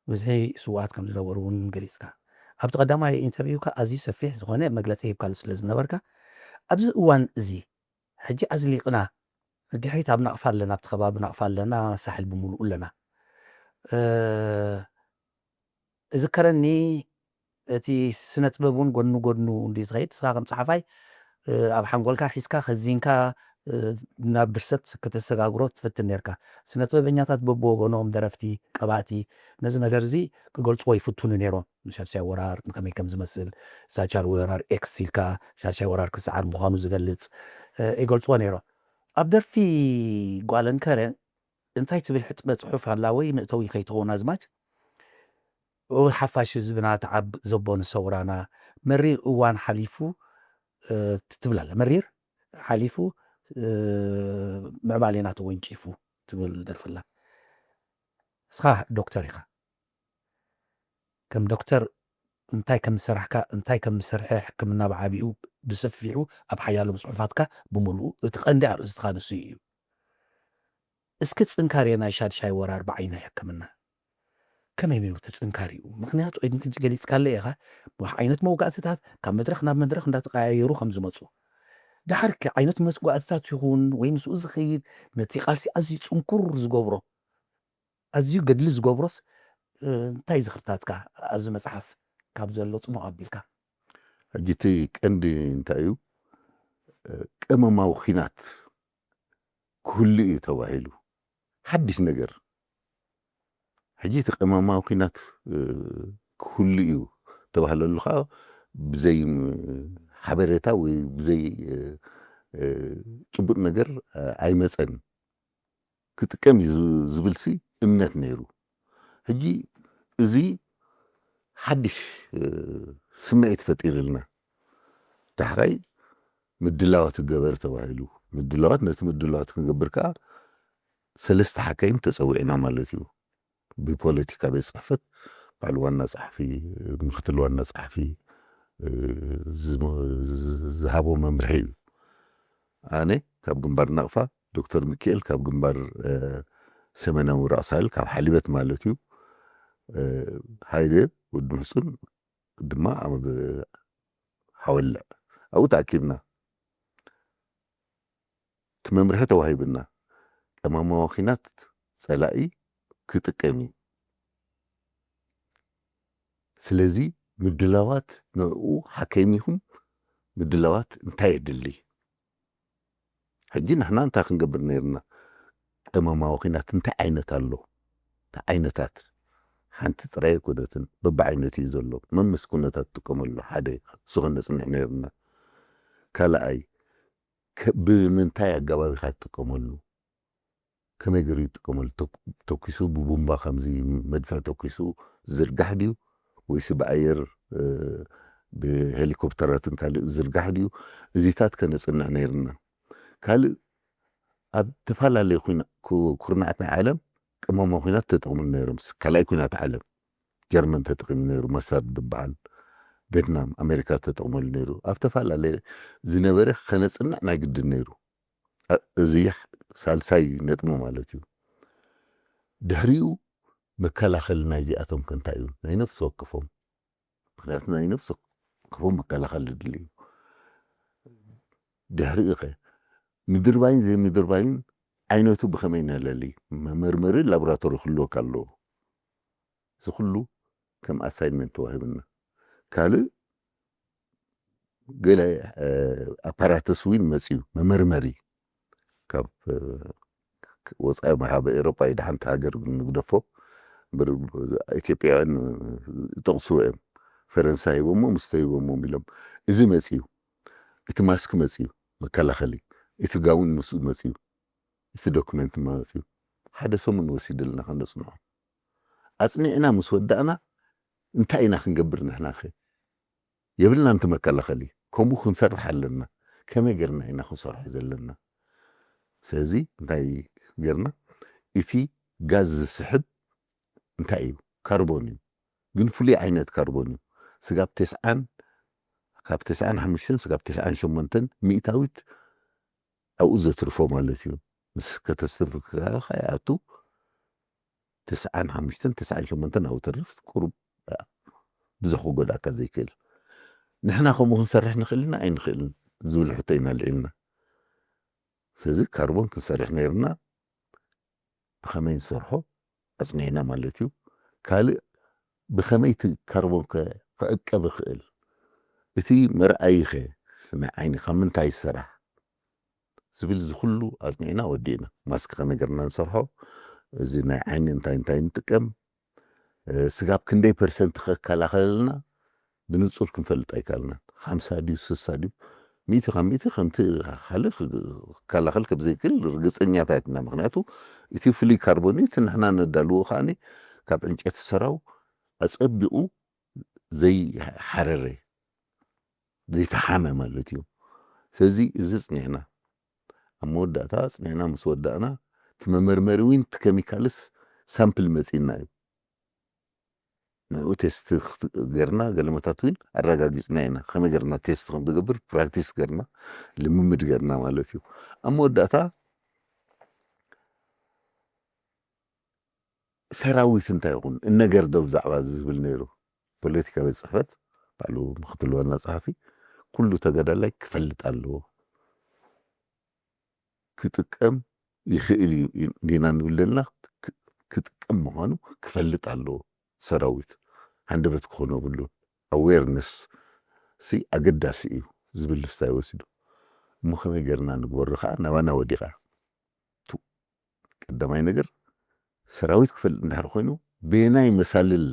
ብዝሒ ስውኣት ከም ዝነበሩ እውን ገሊጽካ ኣብቲ ቀዳማይ ኢንተርቪውካ ኣዝዩ ሰፊሕ ዝኾነ መግለጺ ሂብካሉ ስለ ዝነበርካ ኣብዚ እዋን እዚ ሕጂ ኣዝሊቕና ድሕሪት ኣብ ናቕፋ ኣለና ኣብቲ ከባቢ ናቕፋ ኣለና ሳሕል ብምሉኡ ኣለና እዝከረኒ እቲ ስነ ጥበብ እውን ጎድኑ ጎድኑ እንዲ ዝኸይድ ንስኻ ከም ፀሓፋይ ኣብ ሓንጎልካ ሒዝካ ከዚንካ ናብ ድርሰት ከተሰጋግሮ ትፈትን ነርካ። ስነጥበበኛታት በብወገኖም፣ ደረፍቲ፣ ቀባእቲ፣ ነዚ ነገር እዚ ክገልጽዎ ይፍትኑ ነይሮም። ንሻድሻይ ወራር ንከመይ ከም ዝመስል፣ ሳድሻይ ወራር ኤክስ ኢልካ ሻድሻይ ወራር ክሰዓር ምዃኑ ዝገልጽ ይገልጽዎ ነይሮም። ኣብ ደርፊ ጓለንከረ እንታይ ትብል ሕጥበ ጽሑፍ ኣላ ወይ መእተዊ ከይትኸውን ኣዝማች? ኦ ሓፋሽ ህዝብና ተዓብ ዘቦ ንሰውራና መሪር እዋን ሓሊፉ ትብል ኣላ። መሪር ሓሊፉ ምዕባሌና ተወንጪፉ ትብል ደርፍላ። እስኻ ዶክተር ኢኻ። ከም ዶክተር እንታይ ከም ዝሰራሕካ፣ እንታይ ከም ዝሰርሐ ሕክምና ብዓቢኡ ብሰፊሑ ኣብ ሓያሎ ጽሑፋትካ ብምሉኡ እቲ ቀንዲ ኣርእስትኻ ንሱ እዩ። እስኪ ጽንካሬ ናይ ሻድሻይ ወራር ብዓይኒ ሕክምና ከመይ ነይሩ እቲ ጽንካሬኡ? ምኽንያቱ ቅድሚ ሕጂ ገሊጽካለ ኢኻ፣ ብዙሕ ዓይነት መውጋእትታት ካብ መድረኽ ናብ መድረኽ እንዳተቐያየሩ ከም ዝመጹ። ድሓር ከ ዓይነት መስዋእትታት ይኹን ወይ ምስኡ ዝኸይድ ነቲ ቃልሲ ኣዝዩ ጽንኩር ዝገብሮ፣ ኣዝዩ ገድሊ ዝገብሮስ እንታይ ዝኽርታትካ ኣብዚ መጽሓፍ ካብ ዘሎ ጽሙቕ ኣቢልካ? ሕጂ እቲ ቀንዲ እንታይ እዩ? ቀመማዊ ኺናት ክህሉ እዩ ተባሂሉ። ሓድሽ ነገር። ሕጂ እቲ ቀመማዊ ኺናት ክህሉ እዩ ተባህለሉ ከዓ ብዘይ ሓበሬታ ወይ ብዘይ ጭቡጥ ነገር ኣይመፀን። ክጥቀም እዩ ዝብልሲ እምነት ነይሩ። ሕጂ እዚ ሓድሽ ስምዒት ፈጢርልና። ዳሕራይ ምድላዋት ይገበር ተባሂሉ። ምድላዋት፣ ነቲ ምድላዋት ክንገብር ከዓ ሰለስተ ሓካይም ተፀዊዕና ማለት እዩ። ብፖለቲካ ቤት ፅሕፈት ባዕሉ ዋና ፀሓፊ፣ ምክትል ዋና ፀሓፊ ዝሃቦ መምርሒ እዩ። ኣነ ካብ ግንባር ናቕፋ፣ ዶክተር ሚካኤል ካብ ግንባር ሰሜናዊ ራእሳይል ካብ ሓሊበት ማለት እዩ። ሃይለ ወዲ ምሕፁን ድማ ኣብ ሓወልዕ ኣብኡ ተኣኪብና። እቲ መምርሒ ተዋሂብና። ቀመማዊ ኺናት ፀላኢ ክጥቀም እዩ። ስለዚ ምድላዋት ንዕኡ ሓከይም ኢኹም ምድላዋት እንታይ የድሊ? ሕጂ ንሕና እንታይ ክንገብር ነይርና? ቀመማዊ ኺናት እንታይ ዓይነት ኣሎ? እንታይ ዓይነታት? ሓንቲ ጥራይ ኣይኮነትን፣ በብዓይነቱ እዩ ዘሎ። መምስ ኩነታት ትጥቀመሉ ሓደ እሱ ከነጽንዕ ነይርና። ካልኣይ፣ ከ- ብምንታይ ኣገባብ ኢኻ ትጥቀመሉ? ከመይ ገይሩ ይጥቀመሉ? ተኩ- ተኩሱ ብቡምባ ከምዚ መድፍዕ ተኩሱ ዝርጋሕ ድዩ ወይስ ብኣየር እ፣ ብሄሊኮፕተራትን ካልእ ዝርጋሕ ድዩ? እዚታት ከነጽንዕ ነይርና። ካልእ ኣብ ተፈላለየ ኩና- ኩ- ኩርናዓት ናይ ዓለም ቅመማ ኩናት ተጠቕሙ ነይሮም። ስ- ካልኣይ ኩናት ዓለም ጀርመን ተጠቒሙ ነይሩ፣ መሳርድ ዝበሃል ቬትናም ኣሜሪካ ተጠቕመሉ ነይሩ። ኣብ ተፈላለየ ዝነበረ ከነጽንዕ ናይ ግድን ነይሩ። እ፣ እዚ ሳልሳይ ነጥቢ ማለት እዩ። ድሕሪኡ መከላኸሊ ናይዚኣቶም ከ እንታይ እዩ? ናይ ነፍሲ ወከፎም። ምክንያቱ ናይ ነፍሲ ወከፎም መከላኸሊ ድልዩ። ድሕሪኡ ኸ ምድርባይን ዘይምድርባይን ዓይነቱ ብኸመይ ነለሊ? መመርመሪ ላቦራቶሪ ክህልወካ ኣለዎ። እዚ ኩሉ ከም ኣሳይንመንት ተዋሂብና። ካልእ ገለ ኣፓራተስ እውን መፅዩ መመርመሪ ካብ ወፃኢ ማሕበ ኤሮጳ እዩ። ሓንቲ ሃገር ንግደፎ እምበር ኢትዮጵያውያን ይጠቕስዎ እዮም። ፈረንሳ ሂቦሞ፣ ምስተ ሂቦሞም ኢሎም። እዚ መፅዩ፣ እቲ ማስክ መፅዩ፣ መከላኸሊ፣ እቲ ጋውን ምስኡ መፅዩ፣ እቲ ዶክመንት መፅዩ። ሓደ ሰሙን ወሲድልና ከነፅንዖ። ኣፅኒዕና ምስ ወዳእና እንታይ ኢና ክንገብር ንሕና ኸ? የብልና፣ እንቲ መከላኸሊ ከምኡ ክንሰርሕ ኣለና። ከመይ ጌርና ኢና ክንሰርሖ ዘለና? ስለዚ እንታይ ጌርና? እቲ ጋዝ ዝስሕብ እንታይ እዩ? ካርቦን እዩ። ግን ፍሉይ ዓይነት ካርቦን እዩ። ስጋብ ተስዓን ካብ ተስዓን ሓሙሽተን ስጋብ ተስዓን ሸሞንተን ሚእታዊት ኣብኡ ዘትርፎ ማለት እዩ። ምስ ከተስተንፍካ ይኣቱ። ተስዓን ሓሙሽተን ተስዓን ሸሞንተን ኣብኡ ተርፍ። ቁሩብ ብዙሕ ክጎድኣካ ዘይክእል። ንሕና ከምኡ ክንሰርሕ ንኽእል ኢና ኣይንኽእልን ዝብል ሕቶ ኢና ኣልዒልና። ስለዚ ካርቦን ክንሰርሕ ነይርና። ብኸመይ ንሰርሖ ኣጽኒዕና ማለት እዩ። ካልእ ብኸመይ እቲ ካርቦን ከ ክዕቀብ ይኽእል? እቲ መርኣይኸ እቲ ናይ ዓይኒ ካብ ምንታይ ይሰራሕ ዝብል፣ እዚ ኩሉ ኣጽኒዕና ወዲእና። ማስክ ከመይ ገርና ንሰርሖ፣ እዚ ናይ ዓይኒ እንታይ እንታይ ንጥቀም፣ ስጋብ ክንደይ ፐርሰንት ክከላኸለልና ብንጹር ክንፈልጥ ኣይከኣልናን። ሓምሳ ድዩ፣ ስሳ ድዩ፣ ሚእቲ ካብ ሚእቲ ከምቲ ካልእ ክከላኸል ከም ዘይክእል ርግጸኛታት ኢና። ምኽንያቱ እቲ ፍሉይ ካርቦን እዩ፣ እቲ ንሕና ነዳልዎ ከኣ ካብ ዕንጨይቲ ሰራው ኣጸቢቑ ዘይሓረረ፣ ዘይፈሓመ ማለት እዩ። ስለዚ እዚ ጽኒዕና፣ ኣብ መወዳእታ ጽኒዕና ምስ ወዳእና፣ እቲ መመርመሪ ዊን፣ እቲ ኬሚካልስ ሳምፕል መጺእና እዩ። ንኡ ቴስት ክፍ-፣ ገርና፣ ገለመታት ዊን ኣረጋጊጽና ኢና። ከመይ ገርና ቴስት ከም ዝገብር ፕራክቲስ ገርና፣ ልምምድ ገርና ማለት እዩ። ኣብ መወዳእታ ሰራዊት እንታይ ይኹን እነገር ዶ ብዛዕባ እዚ ዝብል ነይሩ። ፖለቲካ ቤት ጽሕፈት ባዕሉ ምክትል ዋና ጸሓፊ፣ ኩሉ ተጋዳላይ ክፈልጥ ኣለዎ። ክጥቀም ይኽእል እዩ ዲና ንብል ዘለና፣ ክ-፣ ክጥቀም ምዃኑ ክፈልጥ ኣለዎ። ሰራዊት ሃንደበት ክኾኖ የብሉን። ኣዌርነስ ሲ ኣገዳሲ እዩ ዝብል ስታይ ወሲዱ። እሞ ከመይ ገርና ንግበሮ ከኣ ናባና ወዲቓ። ቱ-፣ ቀዳማይ ነገር ሰራዊት ክፈልጥ እንድሕር ኮይኑ፣ በየናይ መሳልል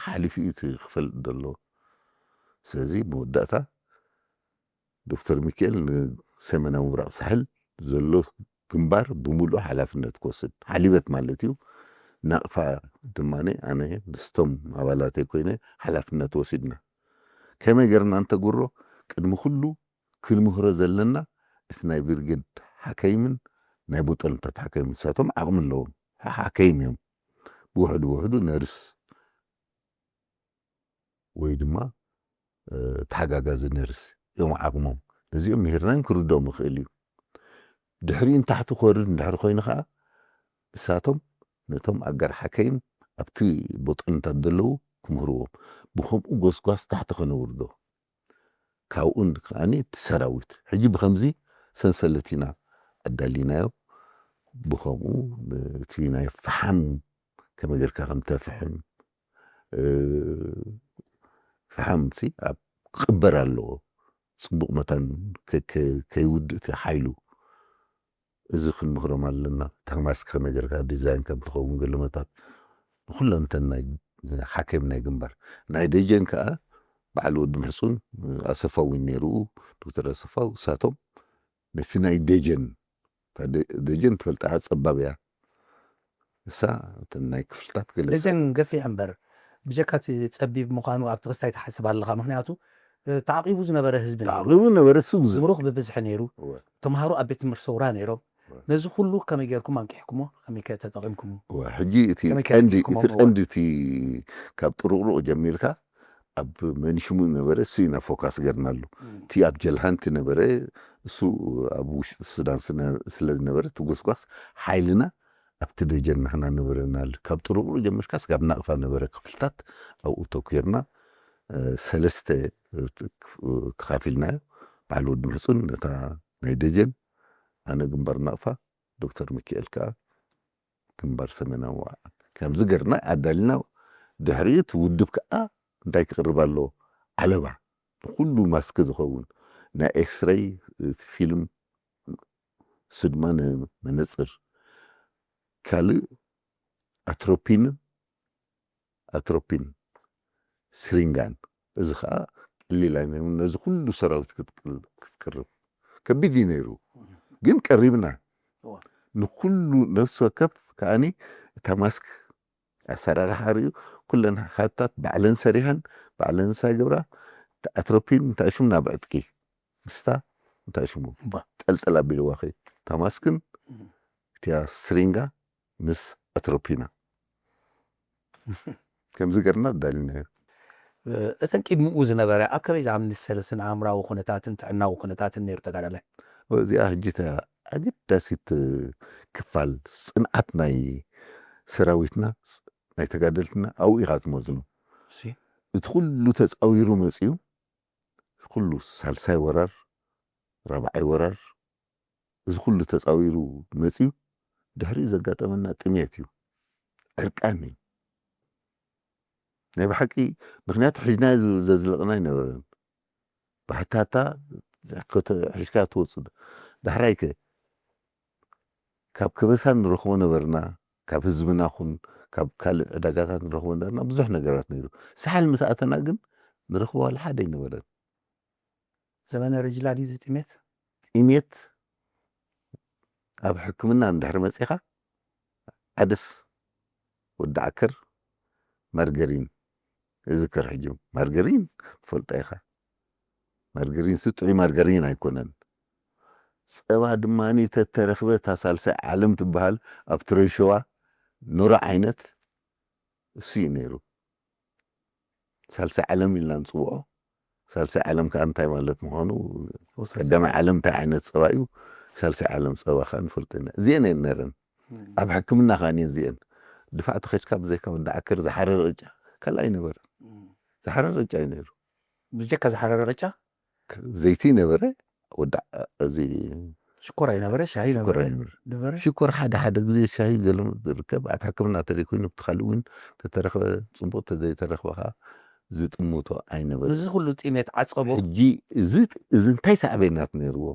ሓሊፉ እዩ እቲ ክፈልጥ ዘለዎ? ስለዚ መወዳእታ ዶክተር ሚካኤል ንሰሜናዊ ምብራቕ ሳሕል ዘሎ ግንባር ብምሉእ ሓላፍነት ክወስድ፣ ሓሊበት ማለት እዩ። ናቕፋ ድማ ኣነ ምስቶም ኣባላተይ ኮይነ ሓላፍነት ወሲድና። ከመይ ገርና እንተጉሮ፣ ቅድሚ ኩሉ ክንምህሮ ዘለና እቲ ናይ ብርጌድ ሓከይምን ናይ ቦጠልንታት ሓከይምን፣ ንሳቶም ዓቕሚ ኣለዎም፣ ሓ-፣ ሓከይም እዮም። ብውሕዱ ብውሕዱ ነርስ ወይ ድማ፣ እ፣ ተሓጋጋዚ ነርስ እዮም ዓቕሞም። ነዚኦም ምሂርናዮም ክርድኦም ይኽእል እዩ። ድሕሪኡ ንታሕቲ ክወርድ እንድሕር ኮይኑ ኸዓ፣ ንሳቶም ነቶም ኣጋር ሓከይም ኣብቲ ቦጠልንታት ዘለዉ ክምህርዎም። ብኸምኡ ጎስጓስ ታሕቲ ከነውርዶ። ካብኡ ከዓኒ እቲ ሰራዊት። ሕጂ ብኸምዚ ሰንሰለት ኢና ኣዳሊናዮ። ብኸምኡ እቲ ናይ ፈሓም ከመይ ጌርካ ከም ተፍሕም፣ እ፣ ፈሓምሲ ኣብ ክቕበር ኣለዎ። ጽቡቕ መታን ከ-፣ ከ-፣ ከይውድእ እቲ ሓይሉ። እዚ ክንምህሮም ኣለና። እታ ማስክ ከመይ ጌርካ ዲዛይን ከም ትኸውን፣ ገለመታት ንኹለንተን ናይ ሓኪም ናይ ግንባር። ናይ ደጀን ከኣ በዓል ወዲ ምሕጹን ኣሰፋ እውን ነይሩ፣ ዶክተር ኣሰፋ፣ እሳቶም ነቲ ናይ ደጀን፣ እታ ደ-፣ ደጀን ትፈልጣ ጸባብ እያ። እሳ እተን ናይ ክፍልታት ገለ ደጀን ገፊሕ እምበር፣ ብጀካ እቲ ጸቢብ ምዃኑ ኣብቲ ክስታይ ትሓስብ ኣለኻ። ምኽንያቱ፣ እ፣ ተዓቂቡ ዝነበረ ህዝቢ ነይሩ። ተዓቂቡ ነበረ፣ እሱ ብዙሕ። ምሩኽ ብብዝሒ ነይሩ። እወ። ተምሃሮ ኣብ ቤት ትምህርቲ ሰውራ ነይሮም። እወ። ነዚ ኩሉ ከመይ ጌርኩም ኣንቂሕኩሞ? ከመይ ከ ተጠቒምኩሞ? እወ፣ ሕጂ እቲ ከመይ ከ ቀንዲ፣ ኣንቂሕኩሞ? እቲ እወ። ቀንዲ እቲ ካብ ጥሩቕሩቕ ጀሚርካ ኣብ መንሽሙ ነበረ፣ እሱ ኢና ፎካስ ገርናሉ። እም። እቲ ኣብ ጀልሃንቲ ነበረ፣ እሱ ኣብ ውሽጢ ሱዳን ስነ-፣ ስለ ዝነበረ፣ እቲ ጎስጓስ ሓይልና ኣብቲ ደጀን ንሕና ነበረናሉ። ካብ ጥሩቕሩቕ ጀሚርካ እስካብ ናቕፋ ነበረ ክፍልታት ኣብኡ ተኲርና፣ እ፣ ሰለስተ፣ እ፣ ት-፣ ክ-፣ ተኻፊልናዮ። በዓል ወዲ ምሕጹን ነታ ናይ ደጀን፣ ኣነ ግንባር ናቕፋ፣ ዶክተር ሚካኤል ከኣ ግንባር ሰሜናዊ ዋዕል። ከምዚ ገርና ኣዳሊና፣ ድሕሪኡ እቲ ውድብ ከኣ እንታይ ክቕርብ ኣለዎ? ዓለባ፣ ንኹሉ ማስክ ዝኸውን ናይ ኤክስሬይ፣ እቲ ፊልም፣ እሱ ድማ ንመነጽር። ካልእ ኣትሮፒንን፣ ኣትሮፒን ስሪንጋን፣ እዚ ኸኣ ቀሊል ኣይነበረን፣ ነዚ ኩሉ ሰራዊት ክትቅል-፣ ክትቅርብ ከቢድ እዩ ነይሩ። ግን ቀሪብና። እዋ። ንኹሉ ነፍሲ ወከፍ ከኣኒ እታ ማስክ ኣሰራርሓ ርእዩ፣ ኩለን ሃብታት ባዕለን ሰሪሐን፣ ባዕለን ሳይ ገብራ፣ ኣትሮፒን እንታይ ሽሙ ናብ ዕጥቂ፣ ምስታ እንታይ ሽሙ እባ። ጠልጠል ኣቢልዋ ኸይ፣ እታ ማስክን እም። እቲያ ስሪንጋ ምስ ኣትሮፒና። ከምዚ ገርና ኣዳሊናዮ። እተን ቅድሚኡ ዝነበረ ኣብ ከመይ ዝኣምስለ ስነ ኣእምራዊ ኩነታትን ጥዕናዊ ኩነታትን ነይሩ ተጋዳላይ? እዚኣ ሕጂ እታ ኣገዳሲት ክፋል ጽንዓት ናይ ሰራዊትና፣ ናይ ተጋደልትና ኣብኡ ኢኻ ትመዝኖ። እሺ። እቲ ኩሉ ተጻዊሩ መጺኡ፣ ኩሉ ሳልሳይ ወራር፣ ራብዓይ ወራር፣ እዚ ኩሉ ተጻዊሩ መጺኡ፣ ድሕሪኡ ዘጋጠመና ጥሜት እዩ። ዕርቃን እዩ። ናይ ብሓቂ፣ ምኽንያቱ ሒዝናዮ ዘ-፣ ዘዝለቕና ኣይነበረን። ብሓታታ ክትሕዝካ ትወፅእ። ዳሕራይከ ካብ ከበሳ ንረኽቦ ነበርና፣ ካብ ህዝብና ኹን ካብ ካልእ ዕዳጋታት ንረኽቦ ነበርና፣ ብዙሕ ነገራት ነይሩ። ሳሕል ምስ ኣተና ግን ንረኽቦ ዋላ ሓደ ኣይነበረን። ዘመነ ርጅላ ድዩ እዚ ጥሜት? ጥሜት ኣብ ሕክምና እንድሕሪ መጺኻ ዓደስ፣ ወዲ ዓከር፣ ማርገሪን እዝከር። ሕጂ ማርገሪን ትፈልጦ ኢኻ። ማርገሪን ሲ ጥዑይ ማርገሪን ኣይኮነን። ጸባ ድማ ተተረኽበ እታ ሳልሳይ ዓለም ትበሃል ኣብ ትረሸዋ ኖራ ዓይነት እሱ እዩ ነይሩ። ሳልሳይ ዓለም ኢልና ንጽውዖ። ሳልሳይ ዓለም ከዓ እንታይ ማለት ምዃኑ፣ ቀዳማይ ዓለም እንታይ ዓይነት ጸባ እዩ፣ ሳልሳይ ዓለም ጸባ ከዓ ንፈልጦ ኢና። እዚአን እየን ነረን። ኣብ ሕክምና ከዓ እየን እዚአን። ድፋዕ ተኸድካ ብዘይካ ወዲ ዓከር ዝሓረረ ቅጫ ካልእ ኣይነበረን። ዝሓረረ ቅጫ እዩ ነይሩ። ብጀካ ዝሓረረ ቅጫ ዘይቲ ነበረ፣ ወዲ ዓ-፣ እዚ ሽኮር ኣይነበረ፣ ሻሂ ሽኮር ነበረ ኣይነበረ። ነበረ። ሽኮር ሓደ ሓደ ግዜ ሻሂ ገለ ርከብ ኣብ ሕክምና ተደይኮይኑ ብቲ ካልእ እውን ተተረኽበ ጽቡቕ፣ ተዘይተረኽበ ከዓ ዝጥምቶ ኣይነበረ። እዚ ኩሉ ጥሜት ዓጸቦ። ሕጂ እዚ፣ እዚ እንታይ ሳዕቤናት ነይርዎ?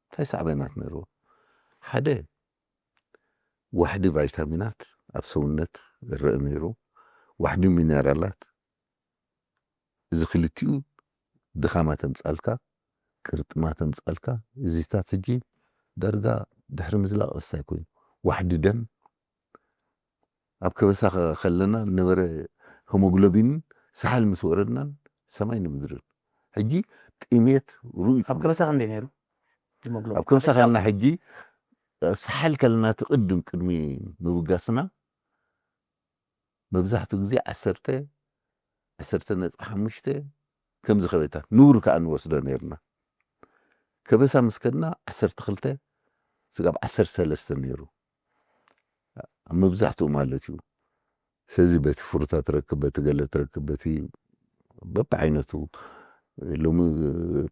እንታይ ሳዕቤናት ነይርዎ? ሓደ፣ ዋሕዲ ቫይታሚናት ኣብ ሰውነት ዝረአ ነይሩ፣ ዋሕዲ ሚነራላት። እዚ ክልቲኡ ድኻማ ተምጻልካ፣ ቅርጥማ ተምጻልካ። እዚታት ሕጂ ዳርጋ ድሕሪ ምዝላቕ እስታይ ኮይኑ፣ ዋሕዲ ደም። ኣብ ከበሳ ከ-፣ ከለና ነበረ ሄሞግሎቢን ሳሕል ምስ ወረድናን ሰማይ ንምድርን። ሕጂ ጥሜት ሩኢ ኣብ ከበሳ ክንደይ ነይሩ? ሄሞግሎቢን? ኣብ ከበሳ ከለና ሕጂ ሳሕል ከለና ትቕድም ቅድሚ ምብጋስና መብዛሕትኡ ግዜ ዓሰርተ፣ ዓሰርተ ነጥቢ ሓሙሽተ ከምዚ ከበታ ንቡር ከኣ ንወስዶ ነይርና። ከበሳ ምስ ከድና ዓሰርተ ክልተ ስጋብ ዓሰርተ ሰለስተ ነይሩ። ኣብ መብዛሕትኡ ማለት እዩ። ስለዚ በቲ ፍሩታ ትረክብ፣ በቲ ገለ ትረክብ፣ በቲ በብዓይነቱ ሎሚ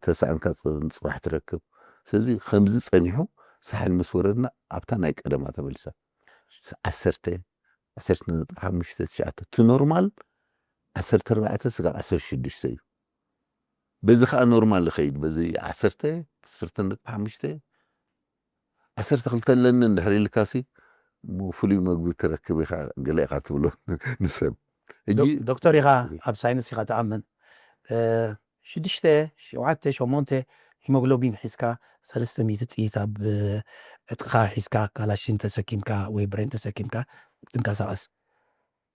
ተሳእንካ ጽ-፣ ጽባሕ ትረክብ። ስለዚ ከምዚ ጸኒሑ ሳሕል ምስ ወረድና ኣብታ ናይ ቀደማ ተመልሳ። ዓሰርተ፣ ዓሰርተ ነጥቢ ሓሙሽተ፣ ትሽዓተ። እቲ ኖርማል ዓሰርተ ኣርባዕተ ስጋብ ዓሰርተ ሽዱሽተ እዩ። በዚ ከዓ ኖርማል ይኸይድ። በዚ ዓሰርተ፣ ዓሰርተ ነጥቢ ሓሙሽተ፣ ዓሰርተ ክልተ ኣለኒ እንድሕር ኢልካሲ፣ ሞ-፣ ፍሉይ መግቢ ትረክብ ኢኻ፣ ገለ ኢኻ ትብሎ ንሰብ። ሕጂ ዶክ-፣ ዶክተር ኢኻ፣ ኣብ ሳይንስ ኢኻ ትኣምን። እ፣ ሽዱሽተ፣ ሸውዓተ፣ ሸሞንተ ሂሞግሎቢን ሒዝካ፣ ሰለስተ ሚእቲ ጥይት ኣብ ዕጥቕኻ ሒዝካ፣ ካላሽን ተሰኪምካ ወይ ብሬን ተሰኪምካ ትንቀሳቐስ።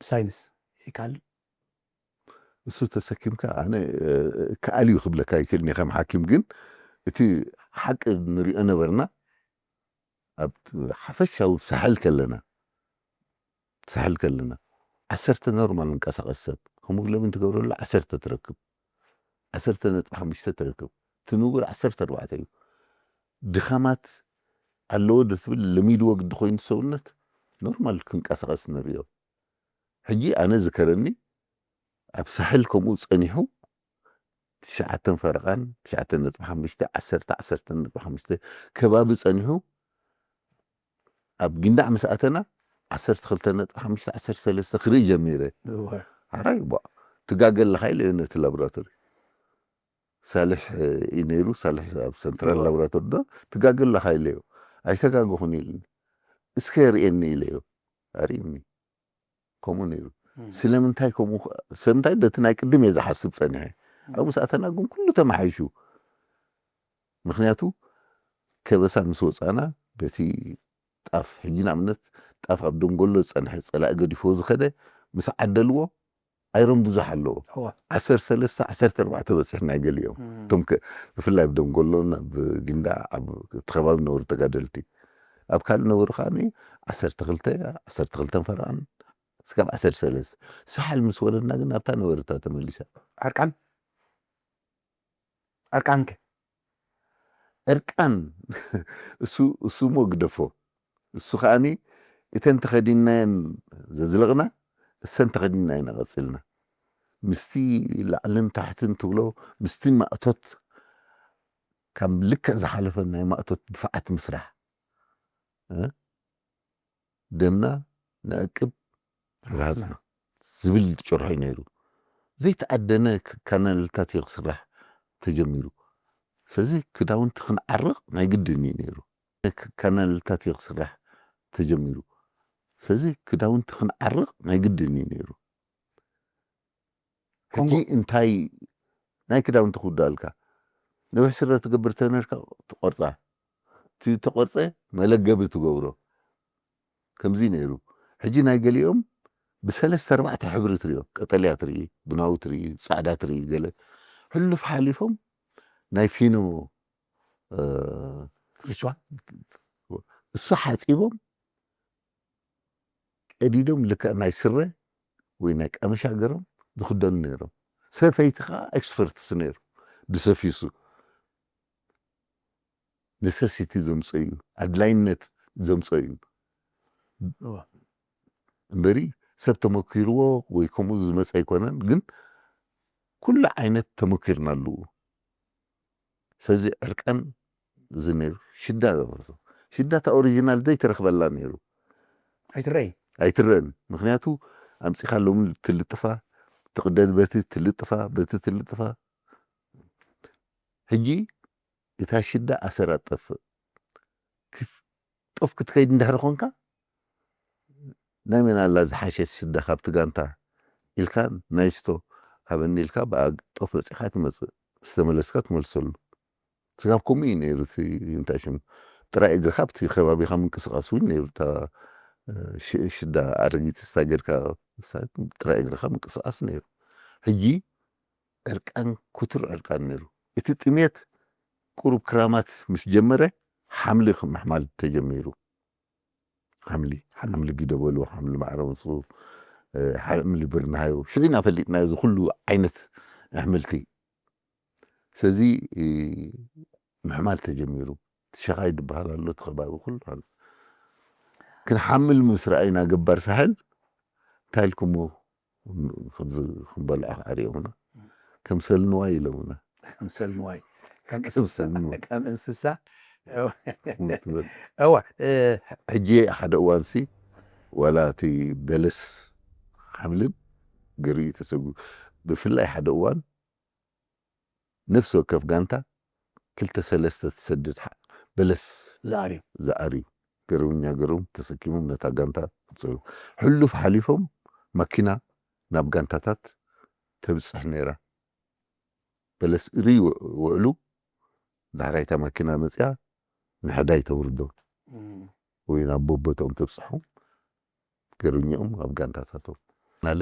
ብሳይንስ ይካል? እሱ ተሰኪምካ፣ ኣነ፣ እ፣ ከኣል እዩ ክብለካ ይክእል እየ ከም ሓኪም፣ ግን እቲ ሓቂ ንሪኦ ነበርና ኣብ ሓፈሻዊ ሳሕል ከለና፣ ሳሕል ከለና ዓሰርተ ኖርማል እንቀሳቐስ ሰብ ሄሞግሎቢን ትገብረሉ ዓሰርተ ትረክብ፣ ዓሰርተ ነጥቢ ሓሙሽተ ትረክብ። እቲ ንቡር ዓሰርተ ኣርባዕተ እዩ። ድኻማት ኣለዎ ዶ ትብል፣ ለሚድዎ ግዲ ኮይኑ ሰውነት ኖርማል ክንቀሳቐስ ንሪኦ። ሕጂ ኣነ ዝከረኒ ኣብ ሳሕል ከምኡ ጸኒሑ ትሽዓተን ፈረቓን፣ ትሽዓተ ነጥቢ ሓሙሽተ፣ ዓሰርተ፣ ዓሰርተ ነጥቢ ሓሙሽተ ከባቢ ጸኒሑ ኣብ ጊንዳዕ ምስ ኣተና ዓሰርተ ክልተ ነጥቢ ሓሙሽተ፣ ዓሰርተ ሰለስተ ክርኢ ጀሚረ። እወ። ሓራይ ቧ፣ ትጋገ ኣለኻ ኢለ ነቲ ላቦራቶሪ። ሳልሕ፣ እ፣ እዩ ነይሩ፣ ሳልሕ ኣብ ሰንትራል እወ። ላቦራቶሪ ዶ ትጋገ ኣለኻ ኢለዮ። ኣይተጋገኹን ኢሉኒ። እስከ የርእየኒ ኢለዮ። ኣርእዩኒ። ከምኡ ነይሩ። እም። ስለምንታይ ከምኡ ኸ-፣ ስለምንታይ ደቲ ናይ ቅድም እየ ዝሓስብ ጸኒሐ። እም። ኣብኡ ምስ ኣተና ግን ኩሉ ተመሓይሹ። ምኽንያቱ ከበሳ ምስ ወጻና በቲ ጣፍ፣ ሕጂ ንኣብነት ጣፍ ኣብ ደንጎሎ ዝጸንሐ ጸላኢ ገዲፍዎ ዝኸደ ምስ ዓደልዎ ኣይሮም ብዙሕ ኣለዎ። እወ። ዓሰርተ ሰለስተ፣ ዓሰርተ ኣርባዕተ በጺሕና ገሊኦም። እም። እቶም ከ-፣ ብፍላይ ኣብ ደንጎሎን ኣብ ጊንዳዕ ኣብ እቲ ከባቢ ነበሩ ተጋደልቲ። ኣብ ካልእ ነበሩ ከኣ ዓሰርተ ክልተ፣ ዓሰርተ ክልተን ፈረቓን ስጋብ ዓሰርተ ሰለስተ። ሳሕል ምስ ወረድና ግን ኣብታ ነበረታ ተመሊሳ። ዕርቃን? ዕርቃንከ? ዕርቃን እሱ፣ እሱ እሞ ግደፎ። እሱ ከኣኒ እተን ተኸዲንናየን ዘዝለቕና፣ እሰን ተኸዲንናየን ቀጺልና። ምስቲ ላዕልን ታሕትን ትብሎ፣ ምስቲ ማእቶት፣ ካብ ልክዕ ዝሓለፈ ናይ ማእቶት ድፋዓት ምስራሕ። እ? ደምና ነዕቅብ ርሃጽና ዝብል ጭርሖ እዩ ነይሩ። ዘይተኣደነ ክ-፣ ካናልታት እዩ ክስራሕ ተጀሚሩ። ስለዚ ክዳውንቲ ክንዓርቕ ናይ ግድን እዩ ነይሩ። ክ- ካናልታት እዩ ክስራሕ ተጀሚሩ። ስለዚ ክዳውንቲ ክንዓርቕ ናይ ግድን እዩ ነይሩ። ሕጂ ኮንጎ- እንታይ ናይ ክዳውንቲ ክውዳልካ ነዊሕ ስረ ትገብር ተነርካ ትቆርፃ፣ እቲ ተቆርፀ መለገቢ ትገብሮ። ከምዚ ነይሩ። ሕጂ ናይ ገሊኦም ብሰለስተ ኣርባዕተ ሕብሪ ትሪኦ፣ ቀጠልያ ትርኢ፣ ቡናዊ ትርኢ፣ ፃዕዳ ትርኢ፣ ገለ ሕሉፍ ሓሊፎም ናይ ፊኖ እ፣ ርጭዋ እሱ ሓፂቦም ቀዲዶም ልክዕ ናይ ስረ ወይ ናይ ቀመሻ ገሮም ዝኽደኑ ነይሮም። ሰፈይቲ ከዓ ኤክስፐርትስ ነይሩ። ብሰፊሱ ነሰሲቲ ዘምፀ እዩ፣ ኣድላይነት ዘምፀ እዩ። እዋ። እምበሪ ሰብ ተመኪርዎ ወይ ከምኡ ዝመፀ ኣይኮነን፣ ግን ኩሉ ዓይነት ተመኪርናሉ። ስለዚ ዕርቃን እዚ ነይሩ። ሽዳ ሽዳ እታ ኦሪጂናል ዘይተረኽበላ ነይሩ። ኣይትረይ ኣይትረን። ምክንያቱ ኣምፂኻ ሎሚ ትልጥፋ፣ ትቕደድ በቲ ትልጥፋ፣ በቲ ትልጥፋ። ሕጂ እታ ሽዳ ኣሰራ ጠፍእ። ክፍ- ጦፍ ክትከይድ እንድሕር ኮንካ ናይ መን ኣላ ዝሓሸት ሽዳ ካብቲ ጋንታ ኢልካ ናይ ስቶ ሃበኒ ኢልካ ብኣ ጦፍ በፂኻ ትመፅእ፣ ዝተመለስካ ትመልሰሉ። ስጋብ ከምኡ እዩ ነይሩ። እቲ እንታይ ሽሙ ጥራይ እግርኻ ኣብቲ ከባቢኻ ምንቅስቃስ እውን ነይሩ። እታ ሽ- ሽዳ ኣረጊት ስታ ጌርካ ጥራይ እግርኻ ምንቅስቃስ ነይሩ። ሕጂ ዕርቃን፣ ክቱር ዕርቃን ነይሩ። እቲ ጥሜት ቁሩብ ክራማት ምስ ጀመረ ሓምሊ ምሕማል ተጀሚሩ። ሓምሊ ሓምሊ ጊደበሉ፣ ሓምሊ ማዕረ ምስ ሓምሊ ብርናሃዩ ሽዒና ፈሊጥናዮ እዚ ኩሉ ዓይነት ኣሕምልቲ። ስለዚ ምሕማል ተጀሚሩ። እቲ ሸኻይ ዝበሃል ኣሎ፣ እቲ ከባቢ ኩሉ ኣሎ። ክንሓምል ምስ ረኣይና ገባር ሳሕል እንታይ ኢልኩሞ ክንበልዖ ኣርእዮምና። ከም ሰልንዋይ ኢሎምና። ከም ሰልንዋይ ከም ከም ሰልንዋይ። ከም እንስሳ እውነት በል። እዋ ሕጂ ሓደ እዋንሲ ዋላ እቲ በለስ ሓምልን ገርኡ ተሰጉ። ብፍላይ ሓደ እዋን ነፍሲ ወከፍ ጋንታ ክልተ ሰለስተ ትሰድድ ሓ- በለስ ዝኣርዩ ዝኣርዩ ገረውኛ ገረው ተሰኪሞም ነታ ጋንታ ይፅዕኑ። ሕሉፍ ሓሊፎም ማኪና ናብ ጋንታታት ተብፅሕ ነይራ። በለስ እሪ ውዕሉ ዳሕራይታ ማኪና መፅያ ንሕዳይ ተውርዶ ወይ ናብ ቦቦቶም ተብፅሑ ገርኛኦም ኣብ ጋንታታቶም። ናለ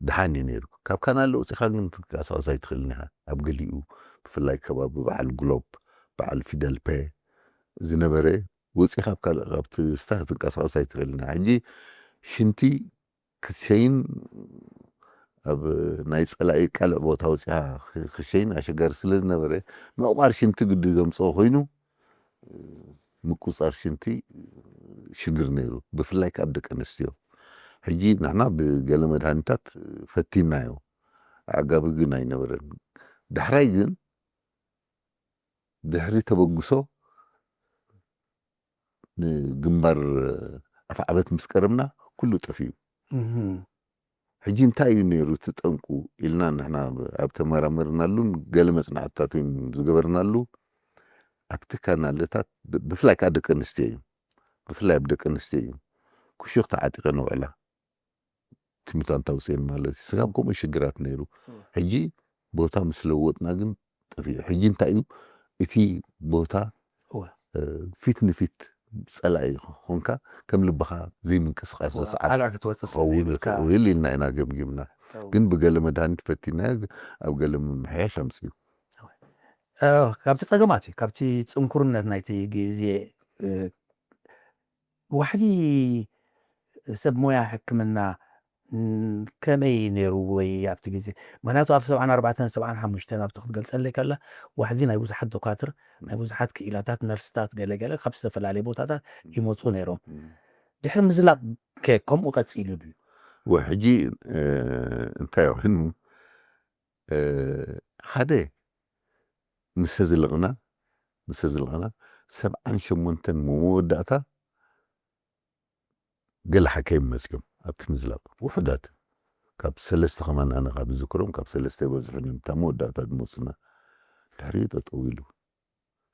ድሓን እዩ ነይሩ። ካብ ካናለ ወፂኻ ግን ትንቀሳቐስ ኣይትኽእልን ኢኻ። ኣብ ገሊኡ ብፍላይ ከባቢ በዓል ግሎብ፣ በዓል ፊደል ፔ ዝነበረ ወፂኻ ኣብ ካልእ ካብቲ ስታ ትንቀሳቐስ ኣይትኽእልን ኢኻ። ሕጂ ሽንቲ ክትሸይን ኣብ ናይ ፀላኢ ካልእ ቦታ ወፂኻ ክሸይን ኣሸጋሪ ስለ ዝነበረ ምቕባር ሽንቲ ግዲ ዘምፅኦ ኮይኑ ምቁፃር ሽንቲ ሽግር ነይሩ፣ ብፍላይ ከዓ ደቂ ኣንስትዮ። ሕጂ ንሕና ብገለ መድሃኒታት ፈቲናዮ፣ ኣዕጋቢ ግን ኣይነበረን። ዳሕራይ ግን ድሕሪ ተበግሶ ንግንባር ኣፍዓበት ምስ ቀረብና ኩሉ ጠፊኡ። ሕጂ እንታይ እዩ ነይሩ እቲ ጠንቁ ኢልና ንሕና ኣብ ተመራመርናሉን ገለ መፅናዕትታት እውን ዝገበርናሉ ኣብቲ ካናለታት ብ- ብፍላይ ከዓ ደቂ ኣንስትዮ እዩ፣ ብፍላይ ኣብ ደቂ ኣንስትዮ እዩ። ክሹኽ ተዓጢቐ ንውዕላ ትምታን ታውፅኤን ማለት እዩ። ስጋብ ከምኡ ሽግራት ነይሩ። ሕጂ ቦታ ምስ ለወጥና ግን ጠፊኡ። ሕጂ እንታይ እዩ እቲ ቦታ እወ። እ፣ ፊት ንፊት ፀላኢ ኮንካ ከም ልብኻ ዘይምንቅስቃስ ሰዓት ካልዕ ክትወፅእ ስለ ክኸውን ዘይብልካ ይኽእል ኢልና ኢና ገምጊምና። ግን ብገለ መድሃኒት ፈቲና ኣብ ገለ ምምሕያሽ ኣምፅኡ። እ፣ ካብቲ ፀገማት እዩ ካብቲ ፅንኩርነት ናይቲ ግዜ እ፣ ዋሕዲ ሰብ ሞያ ሕክምና ም፣ ከመይ ነይሩ ወይ ኣብቲ ግዜ ምክንያቱ ኣብ ሰብዓን ኣርባዕተን ሰብዓን ሓሙሽተን ኣብቲ ክትገልፀለይ ከላ ዋሕዚ ናይ ብዙሓት ዶካትር ናይ ብዙሓት ክኢላታት ነርስታት ገለገለ ካብ ዝተፈላለየ ቦታታት ይመፁ ነይሮም ድሕሪ ምዝላቕ ከ ከምኡ ቀፂሉ ድዩ ወሕጂ እ፣ እንታይ ኮይኑ እ፣ ሓደ ምስ ዝልቕና ምስ ዝልቕና ሰብዓን ሸሞንተን መወዳእታ ገለ ሓካይም መፅዮም ኣብቲ ምዝላቕ ውሑዳት ካብ ሰለስተ ከማን ኣነ ካብ ዝዝክሮም ካብ ሰለስተ ይበዝሑን እዮም እታ መወዳእታ ዝመፁና ድሕሪኡ ጠጠው ኢሉ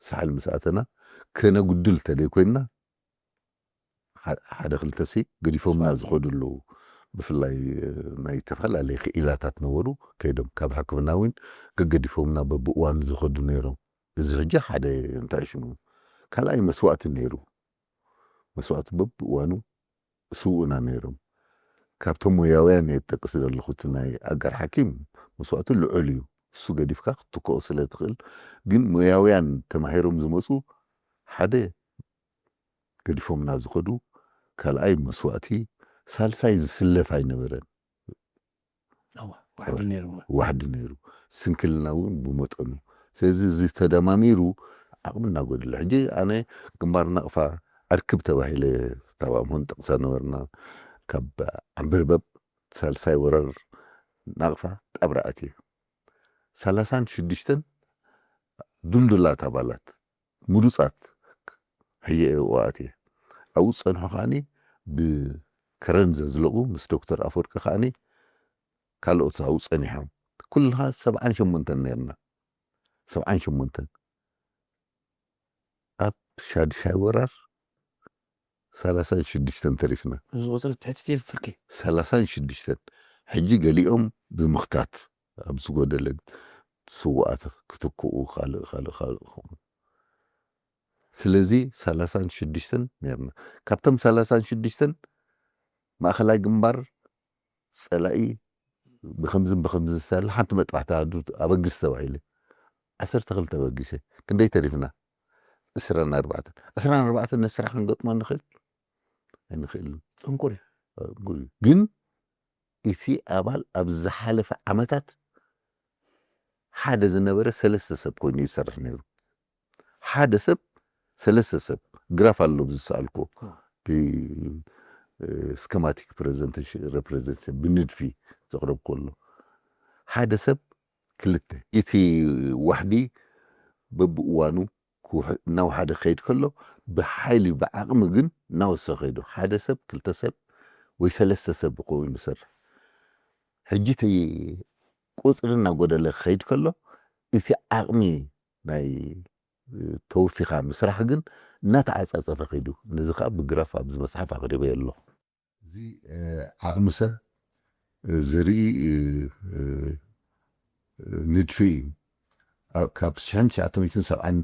ሳሕል ምስ ኣተና ከነጉድል ተደይ ኮይንና ሓደ ክልተሲ ገዲፎምና ዝኸዱ ኣለዉ። ብፍላይ ናይ ተፈላለየ ክኢላታት ነበሩ፣ ከይዶም ካብ ሕክምና እውን ገገዲፎምና በብእዋኑ ዝኸዱ ነይሮም። እዚ ሕጂ ሓደ እንታይ ሽሙ ካልኣይ መስዋእቲ ነይሩ። መስዋእቲ በብእዋኑ ስውእና ነይሮም። ካብቶም ሞያውያን እየ ዝጠቅስ ዘለኹ፣ እቲ ናይ ኣጋር ሓኪም መስዋእቱ ልዑል እዩ። እሱ ገዲፍካ ክትትክኦ ስለ ትኽእል፣ ግን ሞያውያን ተማሂሮም ዝመፁ ሓደ ገዲፎምና ዝኸዱ፣ ካልኣይ መስዋእቲ፣ ሳልሳይ ዝስለፍ ኣይነበረን። ዋሕዲ ነይሩ። ስንክልና እውን ብመጠኑ። ስለዚ እዚ ተደማሚሩ ዓቕሚ እናጎደለ። ሕጂ ኣነ ግንባር ናቕፋ ኣርክብ ተባሂለ፣ ታብ ኣምሆን ጠቕሳ ነበርና። ካብ ዓንበርበብ ሳልሳይ ወራር ናቕፋ ጣብራ ኣትየ። ሰላሳን ሽዱሽተን ዱንዱላት ኣባላት ምሩፃት ሕየ እየ ኣትየ። ኣብኡ ዝፀንሑ ከዓኒ ብከረን ዘዝለቑ ምስ ዶክተር ኣፈወርቂ ከዓኒ ካልኦት ኣብኡ ፀኒሖም። ኩልና ሰብዓን ሸሞንተን ነርና። ሰብዓን ሸሞንተን ኣብ ሻድሻይ ወራር ሰላሳን ሽዱሽተን ተሪፍና። እዚ ቁፅሪ ትሕቲ ፊፍርኪ። ሰላሳን ሽዱሽተን። ሕጂ ገሊኦም ብምኽታት ኣብ ዝጎደለ ስውኣት ክትክኡ ካልእ ካልእ ካልእ ክኸውን። ስለዚ ሰላሳን ሽዱሽተን ነርና። ካብቶም ሰላሳን ሽዱሽተን ማእኸላይ ግንባር ፀላኢ ብከምዝን ብከምዝን ዝተለ ሓንቲ መጥባሕቲ ኣዱ ኣበግስ ተባሂለ ዓሰርተ ክልተ በጊሰ። ክንደይ ተሪፍና? ዕስራን ኣርባዕተን። ዕስራን ኣርባዕተን ነስራሕ ክንገጥሞ ንኽእል ኣይንኽእልን። ጥንቁር እዩ። ግን እቲ ኣባል ኣብ ዝሓለፈ ዓመታት ሓደ ዝነበረ ሰለስተ ሰብ ኮይኑ ይሰርሕ ነይሩ። ሓደ ሰብ ሰለስተ ሰብ ግራፍ ኣሎ ዝሰኣልኩ ብስከማቲክ ፕሬዘንቴሽን ሬፕሬዘንቴሽን ብንድፊ ዘቕረብ ከሎ ሓደ ሰብ ክልተ እቲ ዋሕዲ በብእዋኑ እናወሓደ ክኸይድ ከሎ ብሓይሊ ብዓቕሚ ግን እናወሰ ከይዱ ሓደ ሰብ ክልተ ሰብ ወይ ሰለስተ ሰብ ኮይኑ ይሰርሕ። ሕጂ እቲ ቁፅሪ እናጎደለ ክኸይድ ከሎ እቲ ዓቕሚ ናይ ተወፊኻ ምስራሕ ግን እናተዓፃፀፈ ከይዱ። ነዚ ከዓ ብግራፍ ኣብዚ መፅሓፍ ኣቕሪበ ኣሎ። እዚ ዓቕሚ ሰብ ዘርኢ ንድፊ እዩ። ካብ ሽሕን ትሽዓተ ሚእትን ሰብዓን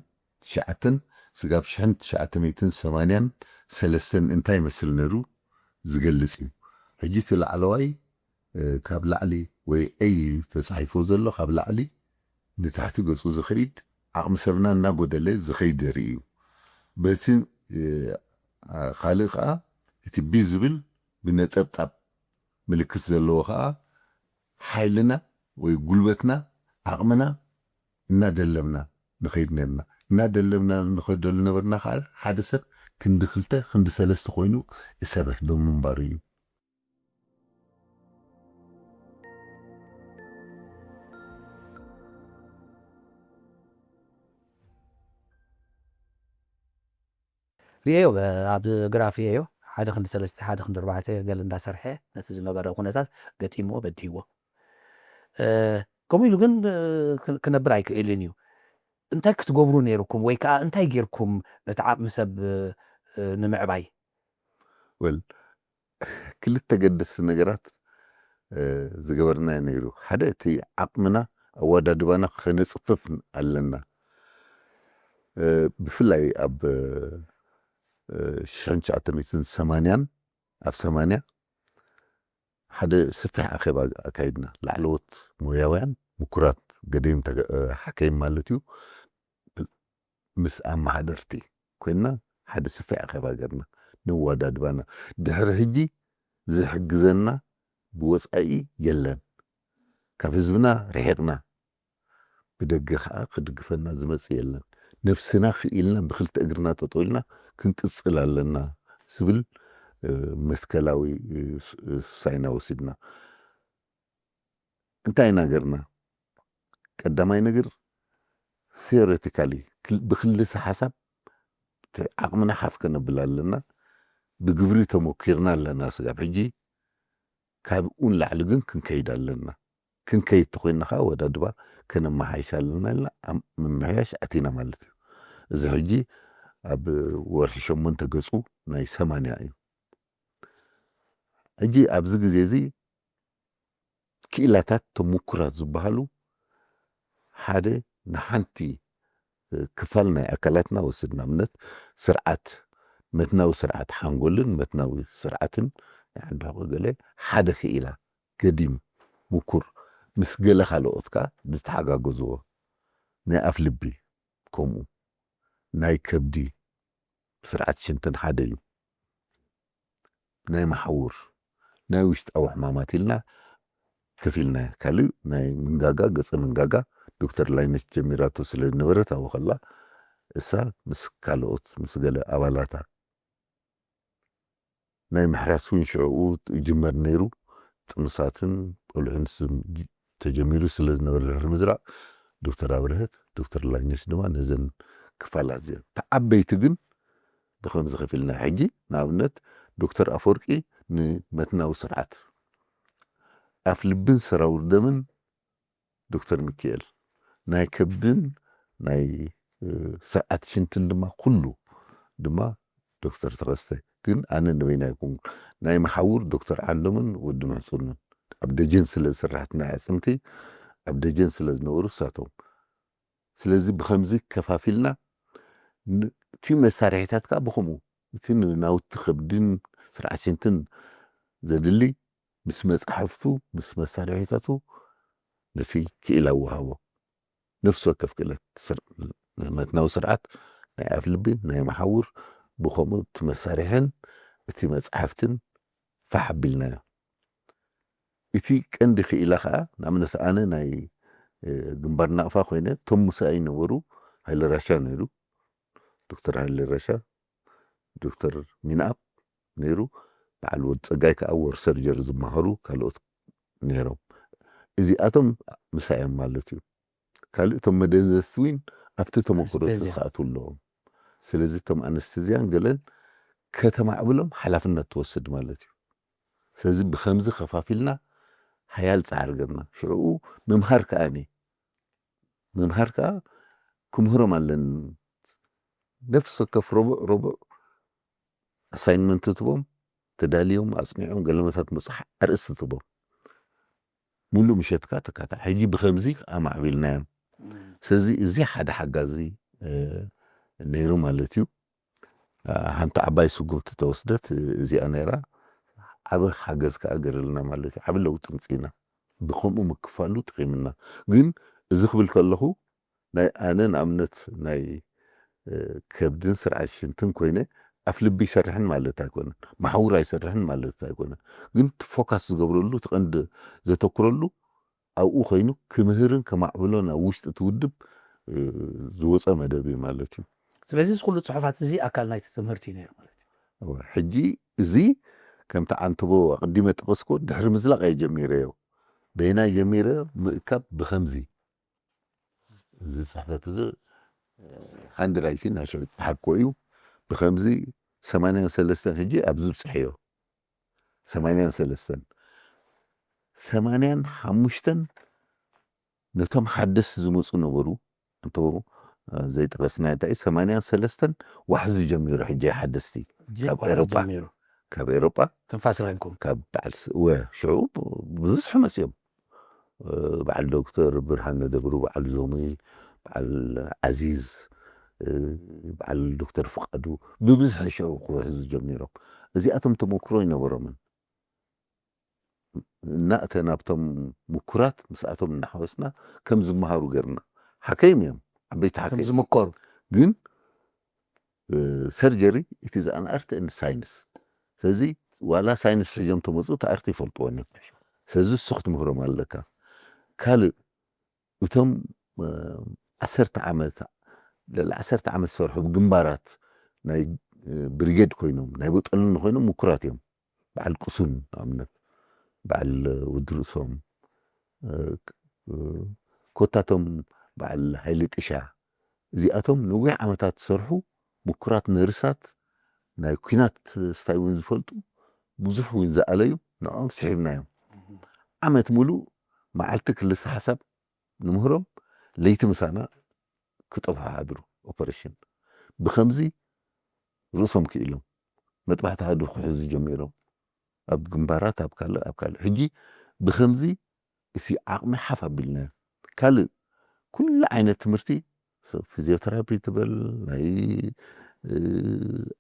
ትሽዓተን ስጋብ ሽሕን ትሽዓተ ሚእትን ሰማንያን ሰለስተን እንታይ ይመስል ነይሩ ዝገልፅ እዩ። ሕጂ እቲ ላዕለዋይ ካብ ላዕሊ ወይ ኤይ ተፃሒፎ ዘሎ ካብ ላዕሊ ንታሕቲ ገፁ ዝኸይድ ዓቕሚ ሰብና እናጎደለ ዝኸይድ ዘርኢ እዩ። በቲ ካልእ ከዓ እቲ ቢ ዝብል ብነጠብጣብ ምልክት ዘለዎ ከዓ ሓይልና ወይ ጉልበትና ዓቕምና እናደለብና ንኸይድ ነርና። እናደለብና ንኸደሉ ነበርና ከዓ ሓደ ሰብ ክንዲ ክልተ ክንዲ ሰለስተ ኮይኑ ይሰርሕ ብምንባሩ እዩ። ርእየዮ ኣብ ግራፍ ርእየዮ ሓደ ክንዲ ሰለስተ ሓደ ክንዲ ኣርባዕተ ገለ እንዳሰርሐ ነቲ ዝነበረ ኩነታት ገጢምዎ በዲህዎ። ከምኡ ኢሉ ግን ክነብር ኣይክእልን እዩ። እንታይ ክትገብሩ ነይርኩም ወይ ከዓ እንታይ ጌርኩም ነቲ ዓቕሚ ሰብ ንምዕባይ? ወል ክልተ ገደስቲ ነገራት ዝገበርናዮ ነይሩ። ሓደ እቲ ዓቕምና ኣወዳድባና ከነፅፍፍ ኣለና። ብፍላይ ኣብ ሽሕን ትሽዓተ ሚእትን ሰማንያን ኣብ ሰማንያ ሓደ ሰፊሕ ኣኼባ ኣካይድና። ላዕለዎት ሞያውያን ምኩራት ገደይም ሓከይም ማለት እዩ ምስ ኣመሓደርቲ ኮይንና ሓደ ሰፊሕ ኣኼባ ገርና ነዋዳድባና። ድሕሪ ሕጂ ዝሕግዘና ብወፃኢ የለን። ካብ ህዝብና ርሒቕና ብደገ ከዓ ክድግፈና ዝመፅእ የለን። ነፍስና ክኢልና ብክልተ እግርና ጠጠው ኢልና ክንቅፅል ኣለና ዝብል መትከላዊ ሳይና ወሲድና። እንታይ ኢና ገርና? ቀዳማይ ነገር ቴዎሬቲካሊ ብክልሰ ሓሳብ ዓቕምና ሓፍ ከነብል ኣለና። ብግብሪ ተሞኪርና ኣለና ስጋብ ሕጂ። ካብኡ ንላዕሊ ግን ክንከይድ ኣለና። ክንከይድ ተኮይንና ከዓ ወዳድባ ከነመሓይሽ ኣለና ኢልና ምምሕያሽ ኣቲና ማለት እዩ። እዚ ሕጂ ኣብ ወርሒ ሸሞንተ ገጹ ናይ ሰማንያ እዩ። ሕጂ ኣብዚ ግዜ እዚ ክኢላታት፣ ተመኩራት ዝበሃሉ ሓደ ንሓንቲ ክፋል ናይ ኣካላትና ወስድና፣ እምነት ስርዓት፣ መትናዊ ስርዓት ሓንጎልን መትናዊ ስርዓትን ናይ ዓንዲ ሕቖ ገለ ሓደ ክኢላ ገዲም ምኩር ምስ ገለ ካልኦት ከኣ ዝተሓጋገዝዎ፣ ናይ ኣፍ ልቢ ከምኡ፣ ናይ ከብዲ ስርዓት ሽንትን ሓደ እዩ። ናይ መሓውር፣ ናይ ውሽጣዊ ሕማማት ኢልና ከፊልና። ካልእ ናይ ምንጋጋ፣ ገጸ ምንጋጋ ዶክተር ላይነሽ ጀሚራቶ ስለ ዝነበረት ኣብኡ ከላ እሳ ምስ ካልኦት ምስ ገለ ኣባላታ ናይ ምሕራስ እውን ሽዕኡ ይጅመር ነይሩ። ጥኑሳትን ቆልዑን ስም ተጀሚሩ ስለ ዝነበረ ድሕሪ ምዝራእ ዶክተር ኣብርሀት፣ ዶክተር ላይነሽ ድማ ነዘን ክፋላት እዚአን። ተዓበይቲ ግን ብኸምዚ ከፊልና ሕጂ ንኣብነት ዶክተር ኣፈወርቂ ንመትናዊ ስርዓት ኣፍ ልብን ሰራውር ደምን ዶክተር ሚካኤል፣ ናይ ከብድን ናይ ስርዓት ሽንትን ድማ ኩሉ ድማ ዶክተር ተኸስተ። ግን ኣነ ንበይና ይኩን፣ ናይ መሓውር ዶክተር ዓንዶምን ወዲ ምሕጹንን ኣብ ደጀን ስለ ዝስራሕ ናይ ኣዕጽምቲ ኣብ ደጀን ስለ ዝነበሩ እሳቶም። ስለዚ ብኸምዚ ከፋፊልና እቲ መሳርሒታት ከዓ ብኸምኡ እቲ ንናውቲ ከብድን ስርዓት ሽንትን ዘድሊ ምስ መጻሕፍቱ ምስ መሳርሒታቱ ነቲ ክኢላ ወሃቦ። ነፍሲ ወከፍ ክእለት መትናዊ ስርዓት ናይ ኣፍ ልቢ ናይ መሓውር ብኸምኡ እቲ መሳርሕን እቲ መጻሕፍትን ፋሕ ኣቢልናዮ። እቲ ቀንዲ ክኢላ ከዓ ንኣብነት ኣነ ናይ ግንባር ናቕፋ ኮይነ እቶም ምሳይ ነበሩ። ሃይለ ራሻ ነይሩ፣ ዶክተር ሃይለ ራሻ፣ ዶክተር ሚንኣብ ነይሩ፣ በዓል ወድ ጸጋይ ከዓ ወር ሰርጀሪ ዝመሃሩ ካልኦት ነይሮም። እዚኣቶም ምሳይ እዮም ማለት እዩ። ካልእ እቶም መደንዘዝቲ እውን ኣብቲ ተመክሮ ዝኣቱ ኣለዎም። ስለዚ እቶም ኣነስተዚያን ገለን ከተማዕብሎም ሓላፍነት ትወስድ ማለት እዩ። ስለዚ ብኸምዚ ከፋፊልና ሓያል ጻዕሪ ገርና። ሽዕኡ ምምሃር ከኣኒ ምምሃር ከኣ ክምህሮም ኣለን። ነፍሲ ወከፍ ረቡዕ ረቡዕ ኣሳይንመንት ትቦም፣ ተዳልዮም ኣጽኒዖም ገለመታት መጽሓ ኣርእስቲ ትቦም። ሙሉእ ምሸትካ ተካታ። ሕጂ ብኸምዚ ኣማዕቢልናዮም። ስለዚ እዚ ሓደ ሓጋዚ ነይሩ ማለት እዩ። ሓንቲ ዓባይ ስጉምቲ ተወስደት እዚኣ ነይራ። ዓብ ሓገዝ ከኣ ገርልና ማለት እዩ። ዓብ ለውጢ ምጽኢና። ብኸምኡ ምክፋሉ ጥቒምና። ግን እዚ ክብል ከለኹ ናይ ኣነ ንኣብነት ናይ ከብድን ስርዓት ሽንትን ኮይነ ኣፍ ልቢ ይሰርሕን ማለት ኣይኮነን፣ መሓውር ኣይሰርሕን ማለት ኣይኮነን። ግን ፎካስ ዝገብረሉ እቲ ቀንዲ ዘተኩረሉ ኣብኡ ኮይኑ ክምህርን ከማዕብሎን ኣብ ውሽጢ እቲ ውድብ ዝወፀ መደብ እዩ ማለት እዩ። ስለዚ እዚ ኩሉ ፅሑፋት እዚ ኣካል ናይቲ ትምህርቲ እዩ ነይሩ ማለት እዩ። ሕጂ እዚ ከምቲ ዓንተቦ ኣቐዲመ ጠቐስኮ ድሕሪ ምዝላቕ እየ ጀሚረዮ። በይናይ ጀሚረ ምእካብ ብኸምዚ እዚ ፅሕፈት እዚ ሃንድ ራይቲን ናይ ሽዑ ተሓኮ እዩ። ብኸምዚ ሰማንያን ሰለስተን ሕጂ ኣብዚ ብፅሐዮ። ሰማንያን ሰለስተን ሰማንያን ሓሙሽተን ነቶም ሓደስቲ ዝመፁ ነበሩ። እንቶ ዘይጠቀስና እንታይ ሰማንያን ሰለስተን ዋሕዚ ጀሚሩ ሕጂ ሓደስቲ ካብ ኤሮጳ ካብ ኤሮጳ ትንፋስ ረኪብኩም ካብ በዓል ወ ሽዑ ብዙሕ መፅዮም። በዓል ዶክተር ብርሃነ ደብሩ፣ በዓል ዞሚ፣ በዓል ዓዚዝ፣ በዓል ዶክተር ፍቃዱ ብብዝሒ ሽዑ ክውሕዙ ጀሚሮም። እዚኣቶም ተመክሮ ይነበሮምን እና እተ ናብቶም ምኩራት ምስኣቶም እናሓወስና ከም ዝመሃሩ ገርና። ሓከይም እዮም፣ ዓበይቲ ሓከይም ዝምከሩ ግን ሰርጀሪ it is an art and science። ስለዚ ዋላ ሳይንስ ሕጆም ተመፁ እቲ ኣርት ይፈልጥዎን እዮም። ስለዚ እሱ ክትምህሮም ኣለካ። ካልእ እቶም ዓሰርተ ዓመት ልዕሊ ዓሰርተ ዓመት ዝሰርሑ ብግንባራት ናይ ብሪጌድ ኮይኖም ናይ ቦጠሎኒ ኮይኖም ምኩራት እዮም። በዓል ቅሱን ንኣብነት በዓል ወዲ ርእሶም ኮታቶም በዓል ሃይለ ጢሻ እዚኣቶም ነዊሕ ዓመታት ዝሰርሑ ምኩራት ነርሳት ናይ ኩናት ስታይ እውን ዝፈልጡ ብዙሕ እውን ዝኣለዩ ንዕኦም ስሒብናዮም። ዓመት ሙሉእ መዓልቲ ክልሰ ሓሳብ ንምህሮም ለይቲ ምሳና ክጠፍሑ ሓድሩ ኦፐሬሽን ብኸምዚ ርእሶም ክኢሎም መጥባሕቲ ኣሃዱ ክሕዙ ጀሚሮም። ኣብ ግንባራት፣ ኣብ ካልእ፣ ኣብ ካልእ። ሕጂ ብኸምዚ እቲ ዓቕሚ ሓፍ ኣቢልናዮ። ካልእ ኩሉ ዓይነት ትምህርቲ፣ ፊዚዮቴራፒ ትበል፣ ናይ፣ እ፣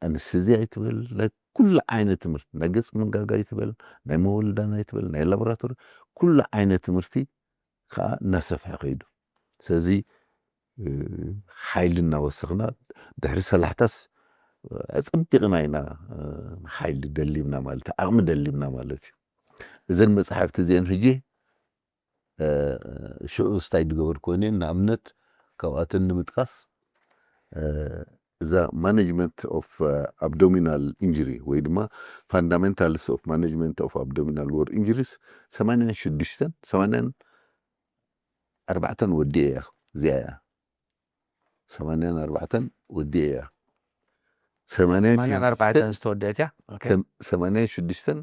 ኣነስቴዝያ ትበል፣ ናይ ኩሉ ዓይነት ትምህርቲ፣ ናይ ገጽ ምንጋጋ ትበል፣ ናይ መወልዳና ትበል፣ ናይ ላቦራቶሪ፣ ኩሉ ዓይነት ትምህርቲ ከኣ እናሰፍሐ ከይዱ። ስለዚ፣ እ፣ ሓይሊ እናወሰኽና ድሕሪ ሰላሕታስ ኣጸቢቕና ኢና፣ እ፣ ሓይሊ ደሊብና ማለት እዩ፣ ዓቕሚ ደሊብና ማለት እዩ። እዘን መጻሕፍቲ እዚአን ሕጂ፣ እ፣ ሽዑ ስታይ ዝገበርክወን እየን። ንኣብነት ካብኣተን ንምጥቃስ፣ እ፣ እዛ ማኔጅመንት ኦፍ፣ እ፣ ኣብዶሚናል ኢንጁሪ ወይ ድማ ፋንዳሜንታልስ ኦፍ ማኔጅመንት ኦፍ ኣብዶሚናል ዎር ኢንጁሪስ ሰማንያን ሽዱሽተን፣ ሰማንያን ኣርባዕተን ወዲኤ እያ። እዚኣ እያ። ሰማንያን ኣርባዕተን ወዲኤ እያ። ሰማንያን ሰማንያን ኣርባዕተን ዝተወደአት እያ። ኦኬ። ሰም-፣ ሰማንያን ሽዱሽተን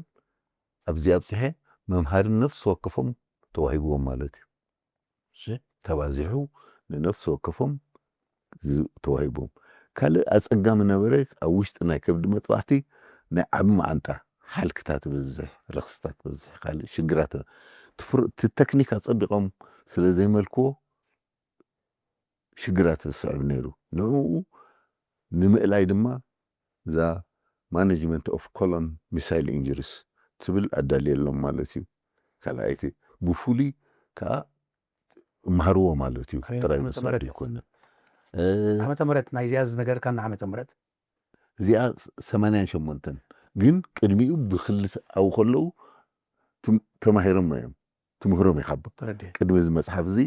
ኣብዚ ኣብፅሐ መምሃሪ ነፍሲ ወከፎም ተዋሂብዎም ማለት እዩ። እሺ። ተባዚሑ ንነፍሲ ወከፎም ዝ-፣ ተዋሂቦም። ካልእ ኣጸጋሚ ነበረ፣ ኣብ ውሽጢ ናይ ከብዲ መጥባሕቲ ናይ ዓቢ መዓንጣ ሓልክታት በዝሕ፣ ረኽስታት በዝሕ፣ ካልእ ሽግራት ትፍር-፣ እቲ ተክኒክ ኣጸቢቖም ስለ ዘይመልክዎ ሽግራት ዝስዕብ ነይሩ። ንዕኡ ንምእላይ ድማ እዛ ማኔጅመንት ኦፍ ኮሎን ሚሳይል ኢንጁሪስ ትብል ኣዳልየሎም ማለት እዩ። ካልኣይቲ ብፍሉይ ከዓ እምሃርዎ ማለት እዩ። ኣበየናይ ጥራይ ዓመተ ምስማር ምህረት እዩ? ዘይኮነ። እ፣ ዓመተ ምህረት ናይ እዚኣ ዝነገርካና ዓመተ ምህረት? እዚኣ ሰማንያን ሸሞንተን፣ ግን ቅድሚኡ ብክልስ ኣብኡ ከለዉ ትም-፣ ተማሂሮም እዮም። ትምህሮም ኢኻ። ተረዲኤ። ቅድሚ እዚ መጽሓፍ እዚ፣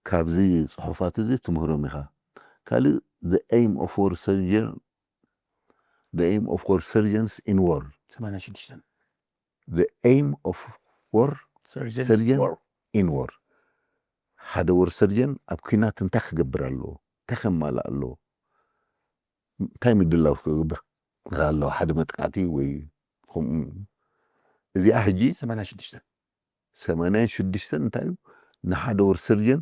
ካብዚ ጽሑፋት እዚ ትምህሮም ኢኻ። ካልእ፣ the aim of war surgeon፣ the aim of war surgeons in war። ሰማንያን ሽዱሽተን። The aim of war surgeon surgeon war። In war። ሓደ ወር ሰርጀን ኣብ ኲናት እንታይ ክገብር ኣለዎ? እንታይ ከማልእ ኣለዎ? እንታይ ምድላው ክገብር ኣለዎ? ሓደ መጥቃዕቲ ወይ ከምኡ። እዚኣ ሕጂ ሰማንያን ሽዱሽተን። ሰማንያን ሽዱሽተን እንታይ እዩ? ንሓደ ወር ሰርጀን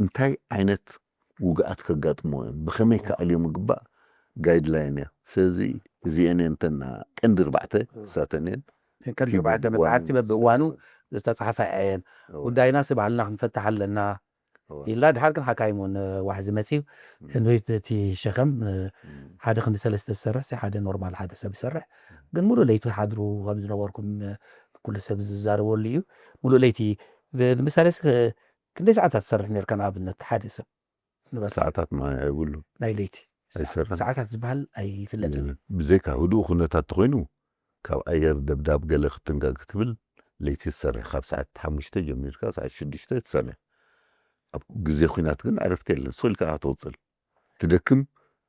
እንታይ ዓይነት ውግኣት ከጋጥሞ እዮም? ብኸመይ ክኣልዮም ይግባእ? ጋይድላይን እያ። ስለዚ እዚአን እየን እተን ቀንዲ ኣርባዕተ እሳተን እየን። ቀንዲ ኣርባዕተ መጽሓፍቲ በብእዋኑ ዝተጻሕፋ እየን። እወ። ጉዳይናስ ባዕልና ክንፈትሕ ኣለና እወ። ኢልና፣ ድሓር ግን ሓካይም እውን ዋሕዚ መጺኡ፣ እም። ህንወይት እቲ ሸኸም፣ እ፣ እም። ሓደ ክንዲ ሰለስተ ዝሰርሕ ሲ ሓደ ኖርማል ሓደ ሰብ ይሰርሕ። እም። ግን ሙሉእ ለይቲ ሓድሩ ከም ዝነበርኩም፣ እ፣ ኩሉ ሰብ ዝዛረበሉ እዩ። ሙሉእ ለይቲ፣ ብ-፣ ንምሳሌ ስ-፣ ክንደይ ሰዓታት ትሰርሕ ነርካ ንኣብነት ሓደ ሰብ? ንበል። ሰዓታት ማ-፣ የብሉ። ናይ ለይቲ። ኣይሰርሕን። ሰዓታት ዝበሃል ኣይፍለጥን። የብሉ። ብዘይካ ህዱእ ኩነታት ተኾይኑ፣ ካብ ኣየር ደብዳብ ገለ ክትንጋ ክትብል ለይቲ ትሰርሕ። ካብ ሰዓት ሓሙሽተ ጀሚርካ ሰዓት ሽዱሽተ ትሰርሕ። ኣብ ግዜ ኲናት ግን ዕረፍቲ የለን። ስቕ ኢልካ ኢኻ ትቕጽል። ትደክም፣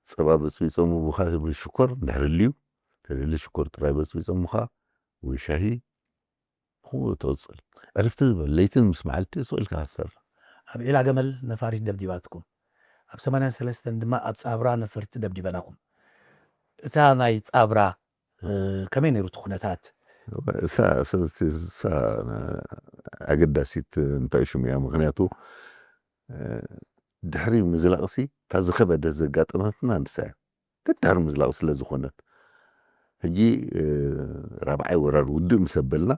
ጸባ በጽቢጾም ብኻ ሽኮር እንድሕር ልዩ፣ ተደሊ ሽኮር ጥራይ በጽቢጾም ብኻ ወይ ሻሂ፣ ብኡ ትቕጽል። ዕርፍቲ ዝበል፣ ለይትን ምስ መዓልቲ ስቕ ኢልካ ክትሰርሕ። ኣብ ዒላ ገመል ነፋሪት ደብዲባትኩም። ኣብ ሰማንያን ሰለስተን ድማ ኣብ ጻብራ ነፈርቲ ደብዲበናኹም። እታ ናይ ጻብራ፣ እ፣ ከመይ ነይሩ እቲ ኩነታት? እሳ፣ እሳ፣ እሳ ኣገዳሲት እንታይ ሽሙ እያ? ምኽንያቱ፣ እ፣ ድሕሪ ምዝላቕሲ እታ ዝኸበደ ዘጋጠመትና ንሳ እያ። ተዳር ምዝላቕ ስለ ዝኾነት። ሕጂ፣ እ፣ ራብዓይ ወራር ውድእ ምስ ኣበልና፣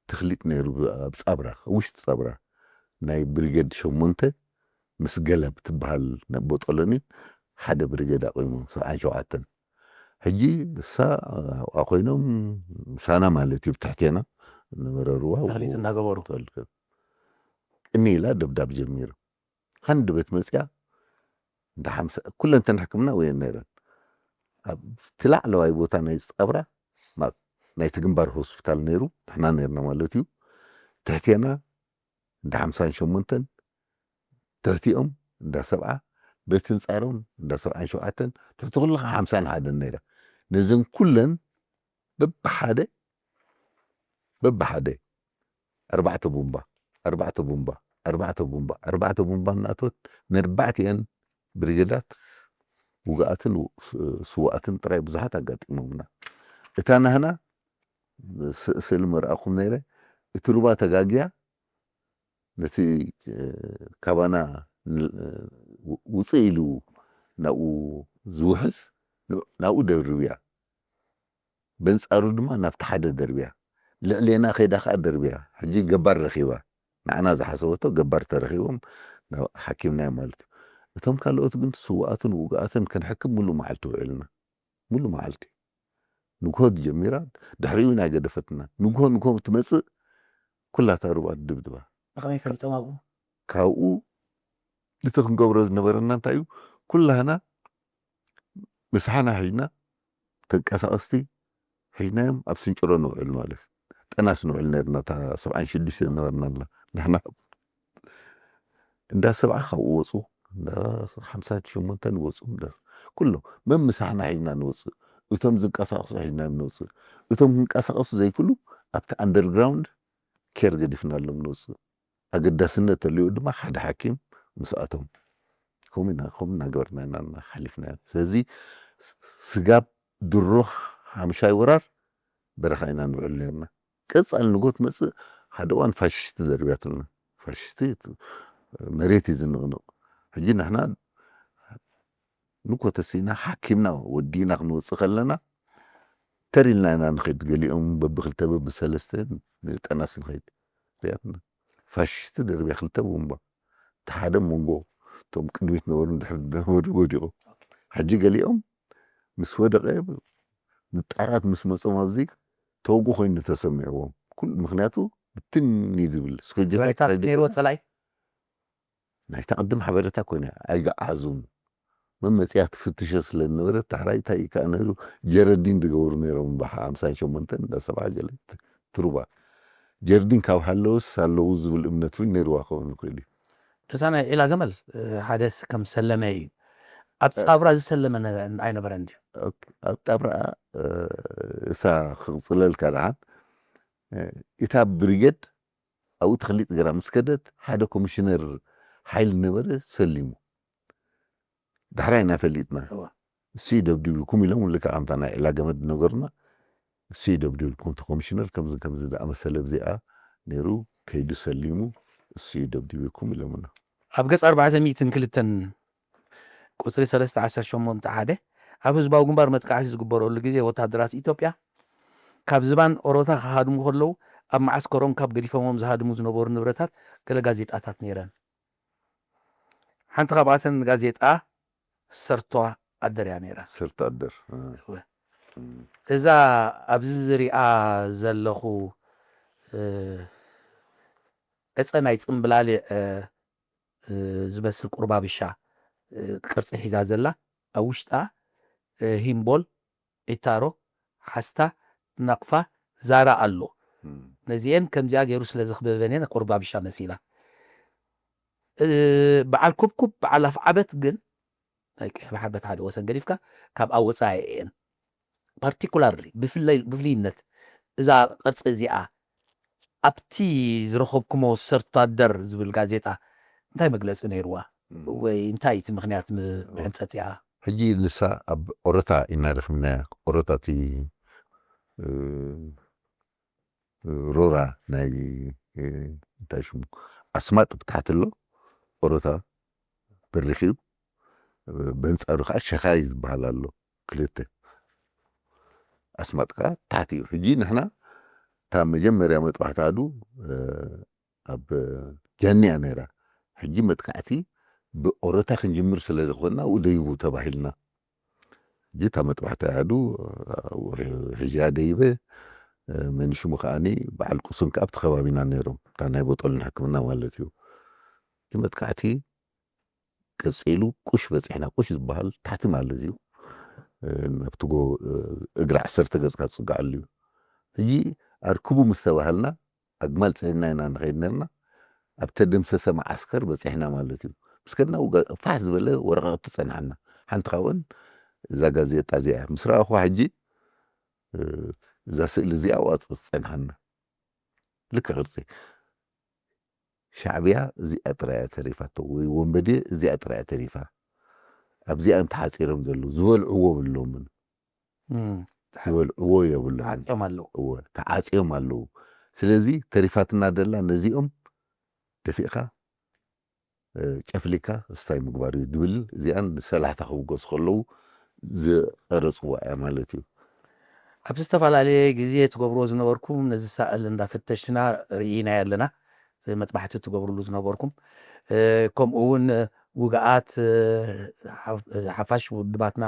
ተኽሊጥ ነይሩ ብ-፣ ኣብ ጻብራ፣ ኣብ ውሽጢ ጻብራ። ናይ ብሪጌድ ሸሞንተ ምስ ገለ ብትበሃል ናይ ቦጦሎኒን ሓደ ብሪጌድ ኣቑሙ፣ ሰብዓን ሸውዓተን። ሕጂ እሳ ኣብኣ ኮይኖም ምሳና ማለት እዩ፣ ብትሕቴና ነበረ ሩባ ተኽሊጥ እናገበሩ። ትበል። ቅኒ ኢላ ደብዳብ ጀሚሩ። ሃንድ ቤት መጽያ እንዳ ሓምሳ፣ ኩለን እተን ሕክምና ወየን ነይረን። ኣብ እቲ ላዕለዋይ ቦታ ናይ ጻብራ፣ ናብ ናይቲ ግንባር ሆስፒታል ነይሩ፣ ንሕና ነይርና ማለት እዩ። ትሕቴና እንዳ ሓምሳን ሸሞንተን፣ ትሕቲኦም እንዳ ሰብዓ፣ ቤት እንጻሮም እንዳ ሰብዓን ሸውዓተን፣ ትሕቲ ኩሉ ሓምሳን ሓደን ነይራ። ነዘን ኩለን በብሓደ፣ በብሓደ ኣርባዕተ ቡምባ፣ ኣርባዕተ ቡምባ፣ ኣርባዕተ ቡምባ፣ ኣርባዕተ ቡምባ እናእተወት ነርባዕቲአን ብሪጌዳት ውግኣትን ው-፣ ስ-፣ ስውኣትን ጥራይ ብዙሓት ኣጋጢሞምና። እታ ናህና ስ-፣ ስእሊ መርኣኹም ነይረ፣ እቲ ሩባ ተጋግያ ነቲ፣ እ፣ ካባና ን-፣ እ፣ ው-፣ ውፅእ ኢሉ ናብኡ ዝውሕዝ ናብኡ ደርብያ፣ በንጻሩ ድማ ናብቲ ሓደ ደርብያ፣ ልዕሌና ከይዳ ከዓ ደርብያ። ሕጂ ገባር ረኺባ፣ ንዓና ዝሓሰበቶ ገባር ተረኺቦም ሓኪምናዮም ማለት እዩ። እቶም ካልኦት ግን ስውኣትን ውጉኣትን ክንሕክም ሙሉእ መዓልቲ ውዒልና፣ ሙሉእ መዓልቲ። ንግሆ ጀሚራ ድሕሪኡ ኢና ገደፈትና። ንግሆ ንግሆ ትመጽእ፣ ኩላታ ሩባ ድብድባ። ብኸመይ ፈሊጦም ኣብኡ? ካብኡ እቲ ክንገብሮ ዝነበረና እንታይ እዩ? ኩላህና ምሳሕና ሒዝና፣ ተንቀሳቐስቲ ሒዝናዮም ኣብ ስንጭሮ ንውዕል ማለት፣ ጠናስ ንውዕል ነርና። እታ ሰብዓን ሽዱሽተ ነበርና ኣላ ንሕና። እንዳ ሰብዓ ካብኡ ወፁ፣ እንዳ ሓምሳ ሸሞንተ ንወፁ፣ እንዳ ኩሎም መምሳሕና ሒዝና ንወፅእ። እቶም ዝንቀሳቐሱ ሒዝናዮም ንወፅእ። እቶም ክንቀሳቐሱ ዘይክእሉ ኣብቲ ኣንደርግራውንድ ኬር ገዲፍናሎም ንወፅእ። ኣገዳስነት ተልዩ ድማ ሓደ ሓኪም ምስኣቶም ከምኡ ኢና፣ ከምኡ እናገበርና ኢና ሓሊፍናዮ። ስለዚ ስጋብ ድሮ ሓምሻይ ወራር በረኻ ኢና ንውዕል ነርና። ቀጻሊ ንጎት መጽእ ሓደ እዋን ፋሽስቲ ደርብያትና። ፋሽስቲ መሬት እዩ ዝንቕንቕ። ሕጂ ንሕና ንኮ ተሲና ሓኪምና ወዲና ክንወጽእ ከለና ተሪልና ኢና ንኸይድ። ገሊኦም በብክልተ በብሰለስተ ንጠናስ ንኸይድ ሪኣትና። ፋሽስቲ ደርብያ ክልተ ቦምባ፣ እቲ ሓደ መንጎ እቶም ቅድሚት ነበሩ፣ ድሕሪ ነበሩ ወዲቑ። ሕጂ ገሊኦም ምስ ወደቐ ንጣራት ምስ መጾም ኣብዚ ተወጉ ኮይኑ ተሰሚዕዎም። ኩሉ ምክንያቱ ብትን እዩ ዝብል። እስከ ጀ- ሓበሬታ ነይርዎ ጸላኢ? ናይታ ቅድም ሓበሬታ ኮይነ ኣይገዓዙን። መመፅያ ትፍትሸ ስለ ዝነበረ ታሕራይ እንታይ እዩ ከዓ ነይሩ፣ ጀረዲን ዝገብሩ ነይሮም። ብሓምሳን ሸሞንተን እንዳ ሰብዓ ገለ ትሩባ ጀርዲን ካብ ሃለውስ ኣለዉ ዝብል እምነት እውን ነይርዋ ክኸውን ይኽእል እዩ። እታ ናይ ዒላ ገመል ሓደ ስ- ከም ሰለመ እዩ። ኣብ ጻብራ ዝሰለመ ነ- ኣይነበረን ድዩ? ኦኬ፣ ኣብ ጣብራ እሳ ክቕፅለልካ ደሓን፣ እታ ብሪጌድ ኣብኡ ተኽሊጥ ገራ ምስ ከደት ሓደ ኮሚሽነር ሓይሊ ነበረ ሰሊሙ። ዳሕራይ ኢና ፈሊጥና። እዋ። እሱ ይደብድብኩም ኢሎም፣ ልክዕ ከምታ ናይ ዒላ ገመድ ነገሩና። እሱ ይደብድብኩም፣ እቲ ኮሚሽነር ከምዚ ከምዚ ዝኣመሰለ ብዚኣ ነይሩ፣ ከይዱ ሰሊሙ፣ እሱ ይደብድብኩም ኢሎምና። ኣብ ገጽ ኣርባዕተ ሚእትን ክልተን ቁጽሪ ሰለስተ ዓሰርተ ሸሞንተ ሓደ፣ ኣብ ህዝባዊ ግንባር መጥቃዕቲ ዝግበረሉ ግዜ ወታደራት ኢትዮጵያ ካብ ዝባን ኦሮታ ክሃድሙ ከለዉ ኣብ መዓስከሮም ካብ ገዲፎሞም ዝሃድሙ ዝነበሩ ንብረታት ገለ ጋዜጣታት ነይረን። ሓንቲ ካብኣተን ጋዜጣ ሰርቶ ኣደር እያ ነይራ። ሰርቶ ኣደር፣ እ። እወ። እም። እዛ ኣብዚ ዝሪኣ ዘለኹ እ፣ ዕፀ ናይ ፅምብላሊዕ እ፣ እ፣ ዝመስል ቁርባብሻ እ፣ ቅርፂ ሒዛ ዘላ፣ ኣብ ውሽጣ እ፣ ሂምቦል፣ ዒታሮ፣ ሓስታ፣ ናቕፋ፣ ዛራ ኣሎ። እም። ነዚኤን ከምዚኣ ገይሩ ስለ ዘኽበበን እየን ቁርባብሻ መሲላ። እ፣ በዓል ኩብኩብ፣ በዓል ኣፍዓበት ግን ናይ ቀይሕ ባሕሪ በቲ ሓደ ወሰን ገዲፍካ ካብ ኣብ ወፃኢ እየን። ፓርቲኩላርሊ ብፍለይ- ብፍልይነት እዛ ቅርፂ እዚኣ ኣብቲ ዝረኸብኩሞ ሰርቶ ኣደር ዝብል ጋዜጣ እንታይ መግለፂ ነይርዋ? እም። ወይ እንታይ እቲ ምኽንያት ም- ምሕንፀፂኣ? ሕጂ ንሳ ኣብ ኦሮታ ኢና ረኺብናያ። ኦሮታ እቲ እ፣ ሮራ ናይ እ፣ እንታይ ሽሙ ኣስማጥ ብታሕቲ ኣሎ፣ ኦሮታ በሪኽ እዩ። በንጻሩ ከዓ ሸኻይ ዝበሃል ኣሎ፣ ክልተ ኣስማጥ ከዓ ታሕቲ እዩ። ሕጂ ንሕና እታ መጀመርያ መጥባሕቲ ኣዱ እ፣ ኣብ ጃንያ ነይራ። ሕጂ መጥቃዕቲ ብኦሮታ ክንጅምር ስለ ዝኾንና ኣብኡ ደይቡ ተባሂልና። ሕጂ እታ መጥባሕቲ ኣዱ ሕጂ ደይበ፣ መን ሽሙ ከዓኒ በዓል ቁሱን ከኣ ኣብቲ ከባቢና ነይሮም፣ እታ ናይ ቦጦልን ሕክምና ማለት እዩ። እቲ መጥቃዕቲ ቀጺሉ ቁሽ በጺሕና፣ ቁሽ ዝበሃል ታሕቲ ማለት እዩ፣ ናብቲ ጎ እግሪ ዓሰርተ ገጽካ ትጽጋዓሉ እዩ። ሕጂ ኣርክቡ ምስ ተባሃልና ኣግማል ጽዒንና ኢና ንኸይድ ነርና። ኣብ ተደምሰሰ መዓስከር በጺሕና ማለት እዩ። ምስ ከድና ውጋ-፣ ፋሕ ዝበለ ወረቓቕቲ ጸንሓና። ሓንቲ ካብአን እዛ ጋዜጣ እዚኣ ምስ ረኣኹዋ ሕጂ፣ እ፣ እዛ ስእሊ እዚኣ ኣብኣ ጸ-፣ ጸንሓና። ልክዕ ቅርጺ። ሻዕብያ እዚኣ ጥራይ እያ ተሪፋቶ፣ ወይ ወንበዴ እዚኣ ጥራይ እያ ተሪፋ። ኣብዚኣ እዮም ተሓጺሮም ዘለዉ። ዝበልዕዎ የብሎምን። እም፣ ዝበልዕዎ የብሎምን። ተዓጽዮም ኣለዉ። እወ፣ ተዓጽዮም ኣለዉ። ስለዚ ተሪፋትና ደላ ነዚኦም ደፊእኻ፣ እ፣ ጨፍሊካ እስታይ ምግባር እዩ ዝብል፣ እዚኣን ሰላሕታ ክብገሱ ከለዉ ዝቐረጽዋ እያ ማለት እዩ። ኣብ ዝተፈላለየ ግዜ ትገብርዎ ዝነበርኩም ነዚ ሳእል እንዳፈተሽና ርኢናዮ ኣለና። መጥባሕቲ ትገብርሉ ዝነበርኩም፣ ከምኡ እውን ውግኣት ሓፋሽ ውድባትና፣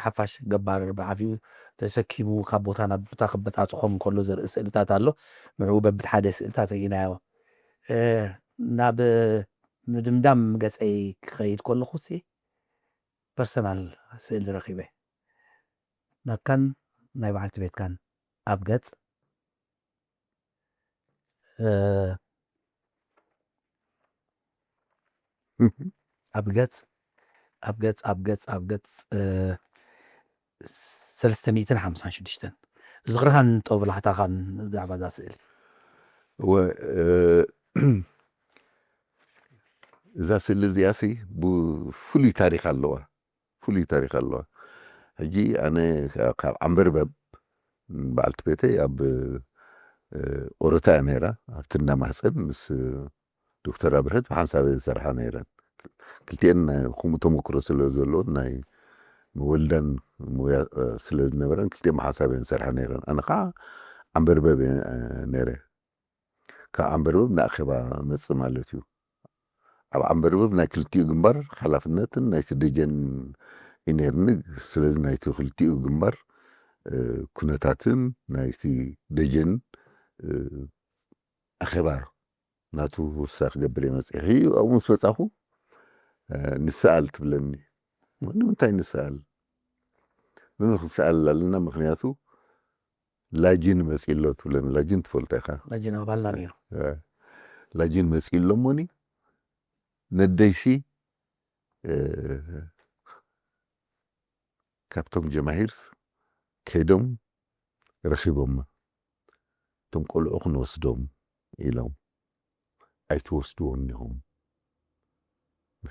ሓፋሽ ገባር ብዓብዩ ተሰኪሙ ካብ ቦታ ናብ ቦታ ክበፃፅኾም እንከሎ ዘርኢ ስእልታት ኣሎ። ንዕኡ በብት ሓደ ስእልታት ርኢናዮ። ናብ ምድምዳም ገፀይ ክኸይድ ከለኹ ሲ ፐርሰናል ስእሊ ረኺበ። ናትካን ናይ በዓልቲ ቤትካን ኣብ ገጽ ኣብ ገጽ ኣብ ገጽ ኣብ ገጽ ኣብ ገጽ ሰለስተ ሚእትን ሓምሳን ሽዱሽተን ዝኽርኻን ጦብላሕታኻን ብዛዕባ እዛ ስእሊ። እዛ ስእሊ እዚኣሲ ብፍሉይ ታሪክ ኣለዋ። ፍሉይ ታሪክ ኣለዋ። ሕጂ ኣነ ካብ ዓንበርበብ በዓልቲ ቤተይ ኣብ ኦረታ እያ ነይራ። ኣብቲ እንዳ ማህፀን ምስ ዶክተር ኣብርሀት ብሓንሳብ እየን ዝሰርሓ ነይረን። ክልቲኤን ናይ ከምኡ ተመክሮ ስለ ዘለዎን ናይ መወልዳን ሙያ ስለ ዝነበረን ክልቲኤን ብሓንሳብ እየን ዝሰርሓ ነይረን። ኣነ ከዓ ዓንበርበብ እየ ነይረ። ካብ ዓንበርበብ ንኣኼባ መጽእ ማለት እዩ። ኣብ ዓንበርበብ ናይ ክልቲኡ ግንባር ሓላፍነትን ናይቲ ደጀን እዩ ነይርኒ። ስለዚ ናይቲ ክልቲኡ ግንባር ኩነታትን ናይቲ ደጀን ኣኼባ ናቱ ውሳ ክገብር እየ መጽእ። ኣብኡ ምስ በጻኹ ንሰኣል ትብለኒ። ንምንታይ ንሰኣል? ንምን ክንሰኣል ኣለና? ምክንያቱ ላጂን መፂ ኣሎ ትብለኒ። ላጂን ትፈልጦ ኢኻ። ላጂን ኣባልና ነይሩ። ላጂን መፂ ኣሎ እሞኒ ነደይሲ ካብቶም ጀማሂርስ ከይዶም ረኺቦም እቶም ቆልዑ ክንወስዶም ኢሎም ኣይትወስድዎም ኒኹም።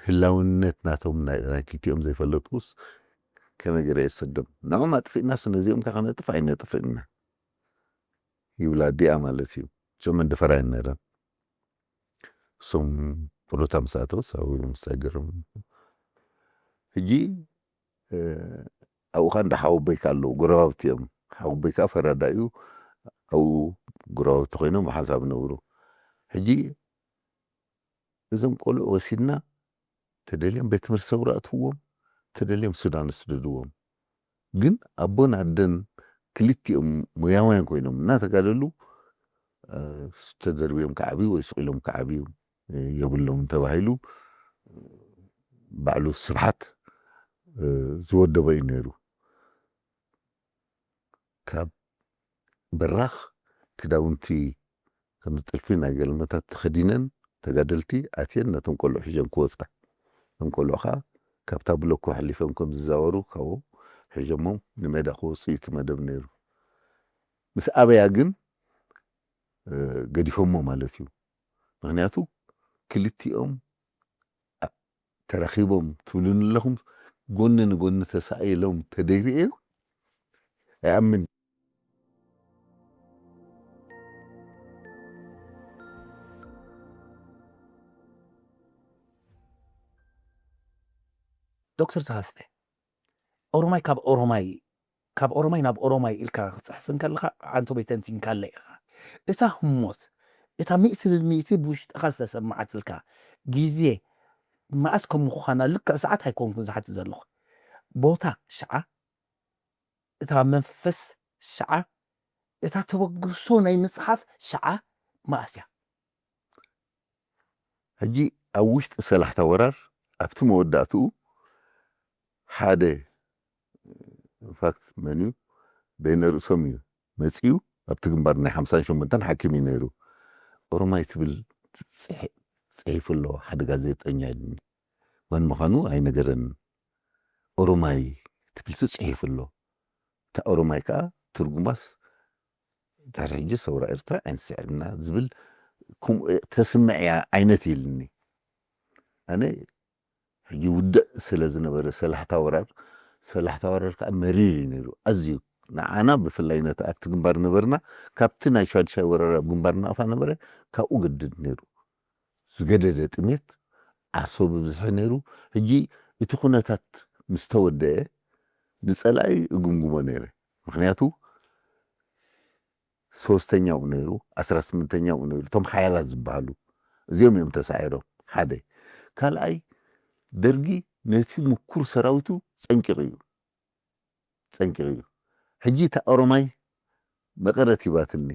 ህላውነት ናቶም ናይ ክልቲኦም ዘይፈለጥኩስ ከመይ ገይረ የሰዶም? ንዕኦም ኣጥፊእናስ ነዚኦም ከ ከነጥፍ ኣይነጥፍእና ይብላ ኣዲኣ ማለት እዩ። እዞም መንደፈራ እየን ነይረን። እሶም ፖለታ ምስ ኣተወስ ኣብኡ እዮም ዝሳገርም። ሕጂ ኣብኡ ኸ እንዳ ሓወቦይካ ኣለዉ፣ ጎረባብቲ እዮም። ሓወቦይካ ፈራዳ እዩ፣ ኣብኡ ጎረባብቲ ኮይኖም ብሓንሳብ ነብሩ። ሕጂ እዞም ቆልዑ ወሲድና ተደልዮም ቤት ትምህርቲ ሰውራ ኣትውዎም፣ ተደልዮም ሱዳን ስደድዎም። ግን ኣቦን ኣደን ክልቲኦም ሞያውያን ኮይኖም እናተጋደሉ ተደርብዮም ክዓብዩ ወይ ስቕ ኢሎም ክዓብዩ የብሎም ተባሂሉ ባዕሉ ስብሓት ዝወደቦ እዩ ነይሩ። ካብ በራኽ ክዳውንቲ ከም ጥልፊ ናይ ገልመታት ተኸዲነን ተጋደልቲ ኣትየን ነቶም ቆልዑ ሒዘን ክወፃ። እቶም ቆልዑ ከዓ ካብታ ብሎኮ ሓሊፎም ከም ዝዛወሩ ካብኡ ሒዞሞም ንሜዳ ክወፁ እዩ እቲ መደብ ነይሩ። ምስ ኣበያ ግን ገዲፎሞ ማለት እዩ። ምክንያቱ ክልቲኦም ተራኺቦም ትብሉኒ ኣለኹም፣ ጎኒ ንጎኒ ተሳኢሎም ተደይርኤ ኣይኣምን። ዶክተር ተኻስተ፣ ኦሮማይ ካብ ኦሮማይ ካብ ኦሮማይ ናብ ኦሮማይ ኢልካ ክትፅሕፍ እንከለኻ ዓንቶ ቤተንቲንካለ ኢኻ። እታ ህሞት እታ ሚእቲ ብሚእቲ ብውሽጥኻ ዝተሰማዓትልካ ግዜ መኣስ ከም ምዃና ልክዕ ሰዓት ኣይኮንኩን ዝሓትት ዘለኹ። ቦታ ሽዓ፣ እታ መንፈስ ሽዓ፣ እታ ተበግሶ ናይ ምፅሓፍ ሽዓ መኣስ እያ? ሕጂ ኣብ ውሽጢ ሰላሕታ ወራር ኣብቲ መወዳእትኡ ሓደ ኢንፋክት መን እዩ በይነ ርእሶም እዩ መፂኡ ኣብቲ ግንባር ናይ ሓምሳን ሸሞንተን ሓኪም እዩ ነይሩ። ኦሮማይ ትብል ፅሒፉ ኣሎ ሓደ ጋዜጠኛ ኢልኒ። መን ምዃኑ ኣይነገረንን። ኦሮማይ ትብልሲ ፅሒፉ ኣሎ። እታ ኦሮማይ ከዓ ትርጉማስ ድሕሪ ሕጂ ሰውራ ኤርትራ ኣይንስዕርና ዝብል ተስምዕ እያ ዓይነት ኢልኒ። ኣነ ሕጂ ውድእ ስለ ዝነበረ ሰላሕታ ወራር ሰላሕታ ወራር ከዓ መሪር እዩ ነይሩ ኣዝዩ ንዓና ብፍላይ ነቲ ኣብቲ ግንባር ነበርና ካብቲ ናይ ሻድሻይ ወራር ኣብ ግንባር ናቕፋ ነበረ ካብኡ ገድድ ነይሩ ዝገደደ ጥሜት ዓሶ ብብዝሒ ነይሩ ሕጂ እቲ ኩነታት ምስ ተወደአ ንጸላኢ እግምግሞ ነይረ። ምኽንያቱ ሶስተኛው ነይሩ፣ ኣስራ ስምንተኛው ነይሩ፣ እቶም ሓያላት ዝበሃሉ እዚኦም እዮም ተሳዒሮም። ሓደ ካልኣይ፣ ደርጊ ነቲ ምኩር ሰራዊቱ ጸንቂቑ እዩ፣ ጸንቂቑ እዩ። ሕጂ እታ ኦሮማይ መቐረት ሂባትኒ፣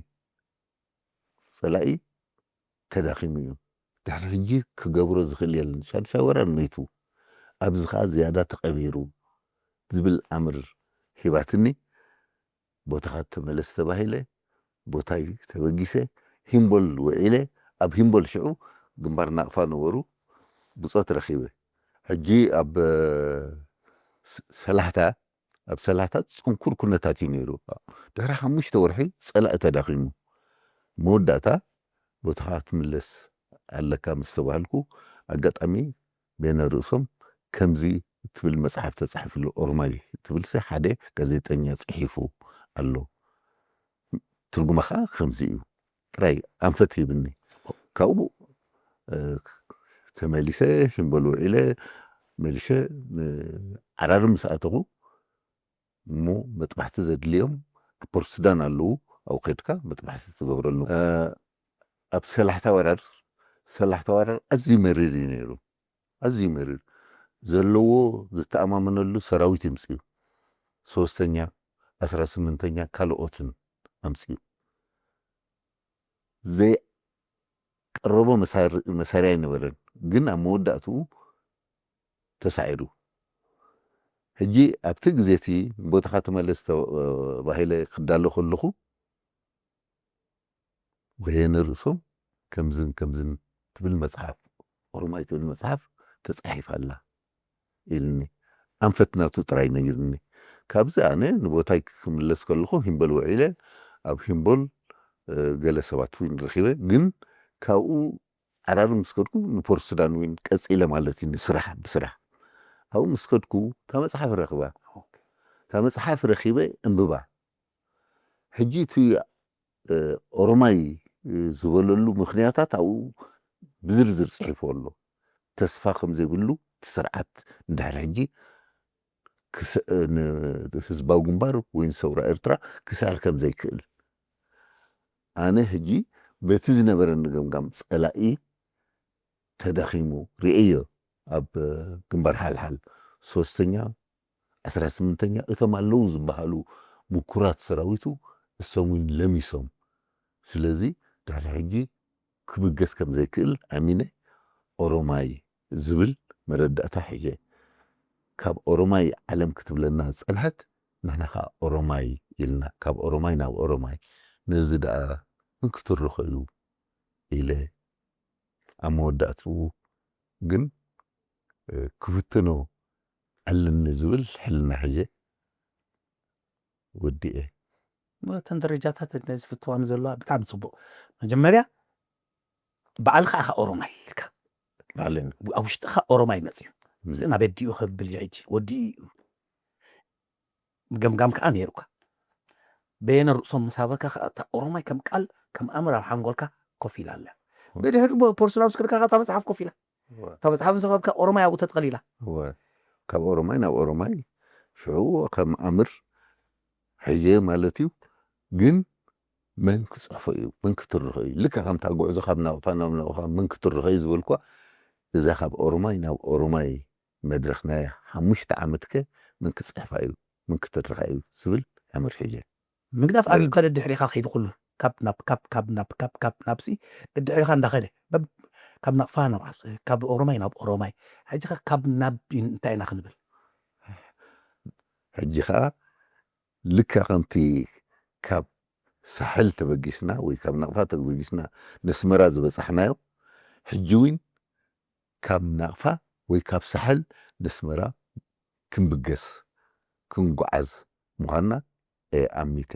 ጸላኢ ተዳኺሙ እዩ። ድሕሪ ሕጂ ክገብሮ ዝኽእል የለን። ሻድሻይ ወራር መይቱ፣ ኣብዚ ኸዓ ዝያዳ ተቐቢሩ ዝብል ኣምር ሂባትኒ። ቦታኻ ተመለስ ተባሂለ፣ ቦታይ ተበጊሰ፣ ሂምቦል ውዒለ። ኣብ ሂምቦል ሽዑ ግንባር ናቕፋ ነበሩ፣ ብጾት ረኺበ። ሕጂ ኣብ ሰላሕታ ኣብ ሰላሕታ ጽንኩር ኩነታት እዩ ነይሩ። ድሕሪ ሓሙሽተ ወርሒ ጸላኢ ተዳኺሙ፣ መወዳእታ ቦታኻ ትምለስ ኣለካ ምስ ተባህልኩ፣ ኣጋጣሚ በይነ ርእሶም ከምዚ እትብል መጽሓፍ ተጻሒፍሉ፣ ኦርማይ እትብልሲ ሓደ ጋዜጠኛ ጽሒፉ ኣሎ። ትርጉማ ኸዓ ከምዚ እዩ። ጥራይ ኣንፈት ሂብኒ። ካብኡ ተመሊሰ ሂምቦል ውዒለ፣ መሊሸ ዓራርም ምስ ኣተኹ፣ እሞ መጥባሕቲ ዘድልዮም ኣብ ፖርት ሱዳን ኣለዉ። ኣብኡ ከድካ መጥባሕቲ ትገብረሉ። ኣብ ሰላሕታ ወራር፣ ሰላሕታ ወራር ኣዝዩ መሪር እዩ ነይሩ። ኣዝዩ መሪር፣ ዘለዎ ዝተኣማመነሉ ሰራዊት ይምፅዩ። ሶስተኛ፣ ኣስራ ስምንተኛ ካልኦትን ኣምፅዩ። ዘይቀረቦ መሳርያ ኣይነበረን፣ ግን ኣብ መወዳእትኡ ተሳዒሩ። ሕጂ ኣብቲ ግዜ እቲ ቦታኻ ተመለስ ተባሂለ ክዳሎ ከለኹ፣ በየነ ርእሶም ከምዝን ከምዝን ትብል መጽሓፍ፣ ኦሮማይ ትብል መጽሓፍ ተጻሒፋ ኣላ ኢልኒ። ኣንፈት ናቱ ጥራይ ነጊርኒ። ካብዚ ኣነ ንቦታይ ክምለስ ከለኹ ሂምቦል ውዒለ፣ ኣብ ሂምቦል ገለ ሰባት እውን ረኺበ። ግን ካብኡ ዓራሪ ምስ ከድኩ ንፖርት ሱዳን እውን ቀጺለ ማለት እዩ፣ ንስራሕ፣ ብስራሕ። ኣብኡ ምስ ከድኩ እታ መጽሓፍ ረኽባ። እታ መጽሓፍ ረኺበ እንብባ። ሕጂ እቲ ኦሮማይ ዝበለሉ ምኽንያታት ኣብኡ ብዝርዝር ጽሒፉ ኣሎ። ተስፋ ከም ዘይብሉ እቲ ስርዓት ንድሕሪ ሕጂ ንህዝባዊ ግንባር ወይ ንሰውራ ኤርትራ ክስዕር ከም ዘይክእል። ኣነ ሕጂ በቲ ዝነበረኒ ገምጋም ጸላኢ ተዳኺሙ ርእየዮ። ኣብ ግንባር ሓልሓል ሶስተኛ፣ ዓሰርተ ስምንተኛ እቶም ኣለዉ ዝበሃሉ ምኩራት ሰራዊቱ እሶም እውን ለሚሶም። ስለዚ ድሕሪ ሕጂ ክብገስ ከም ዘይክእል ኣሚነ ኦሮማይ ዝብል መረዳእታ ሒዘ። ካብ ኦሮማይ ዓለም ክትብለና ዝጸንሐት ንሕና ከኣ ኦሮማይ ኢልና፣ ካብ ኦሮማይ ናብ ኦሮማይ። ነዚ ደኣ እንክትርኸ እዩ ኢለ ኣብ መወዳእትኡ ግን ክፍትኖ ኣለኒ ዝብል ሕልና ሒዘ ወዲኤ። እተን ደረጃታት ነዚ ፍትዋን ዘለዋ ብጣዕሚ ጽቡቕ። መጀመርያ ባዕልኻ ኢኻ ኦሮማይ ኢልካ፣ ባዕለኛ ኣብ ውሽጥኻ ኦሮማይ መጽዩ። እዚ ናበዲኡ ከብል እዩ ሕጂ ወዲኡ እዩ። ገምጋም ከኣ ነይሩካ። በየነ ርእሶም ምስ ሃበካ ከኣ እታ ኦሮማይ ከም ቃል ከም ኣምር ኣብ ሓንጎልካ ኮፍ ኢላ ኣላ። ብድሕሪኡ ፖርት ሱዳን ምስ ከድካ ከኣ እታ መጽሓፍ ኮፍ ኢላ፣ እታ መጽሓፍ ምስ ረኸብካ ኦሮማይ ኣብኡ ተጠቕሊላ። እወ፣ ካብ ኦሮማይ ናብ ኦሮማይ ሽዑ ከም ኣምር ሕየ ማለት እዩ። ግን መን ክጽሕፎ እዩ? መን ክትርኾ እዩ? ልክዕ ከምታ ጉዕዞ ካብ ናቕፋ ናብ ናቕፋ መን ክትርኾ እዩ ዝበልኳ፣ እዛ ካብ ኦሮማይ ናብ ኦሮማይ መድረኽ ናይ ሓሙሽተ ዓመትከ መን ክጽሕፋ እዩ? መን ክትርኻ እዩ? ዝብል ኣምር ሕየ። ምግዳፍ ኣብዩ ከደ ድሕሪኻ ከይዱ ኩሉ ካብ ናብ ካብ ካብ ናብ ካብ ካብ ናብሲ ድሕሪኻ እንዳኸደ በብ- ካብ ናቕፋ ናብ ዓስ- ካብ ኦሮማይ ናብ ኦሮማይ። ሕጂ ኸ ካብ ናብ እንታይ ኢና ክንብል? ሕጂ ኸዓ ልካ ከምቲ ካብ ሳሕል ተበጊስና ወይ ካብ ናቕፋ ተበጊስና ነስመራ ዝበጻሕናዮ፣ ሕጂ እውን ካብ ናቕፋ ወይ ካብ ሳሕል ነስመራ ክንብገስ ክንጓዓዝ ምዃንና እየ ኣሚተ።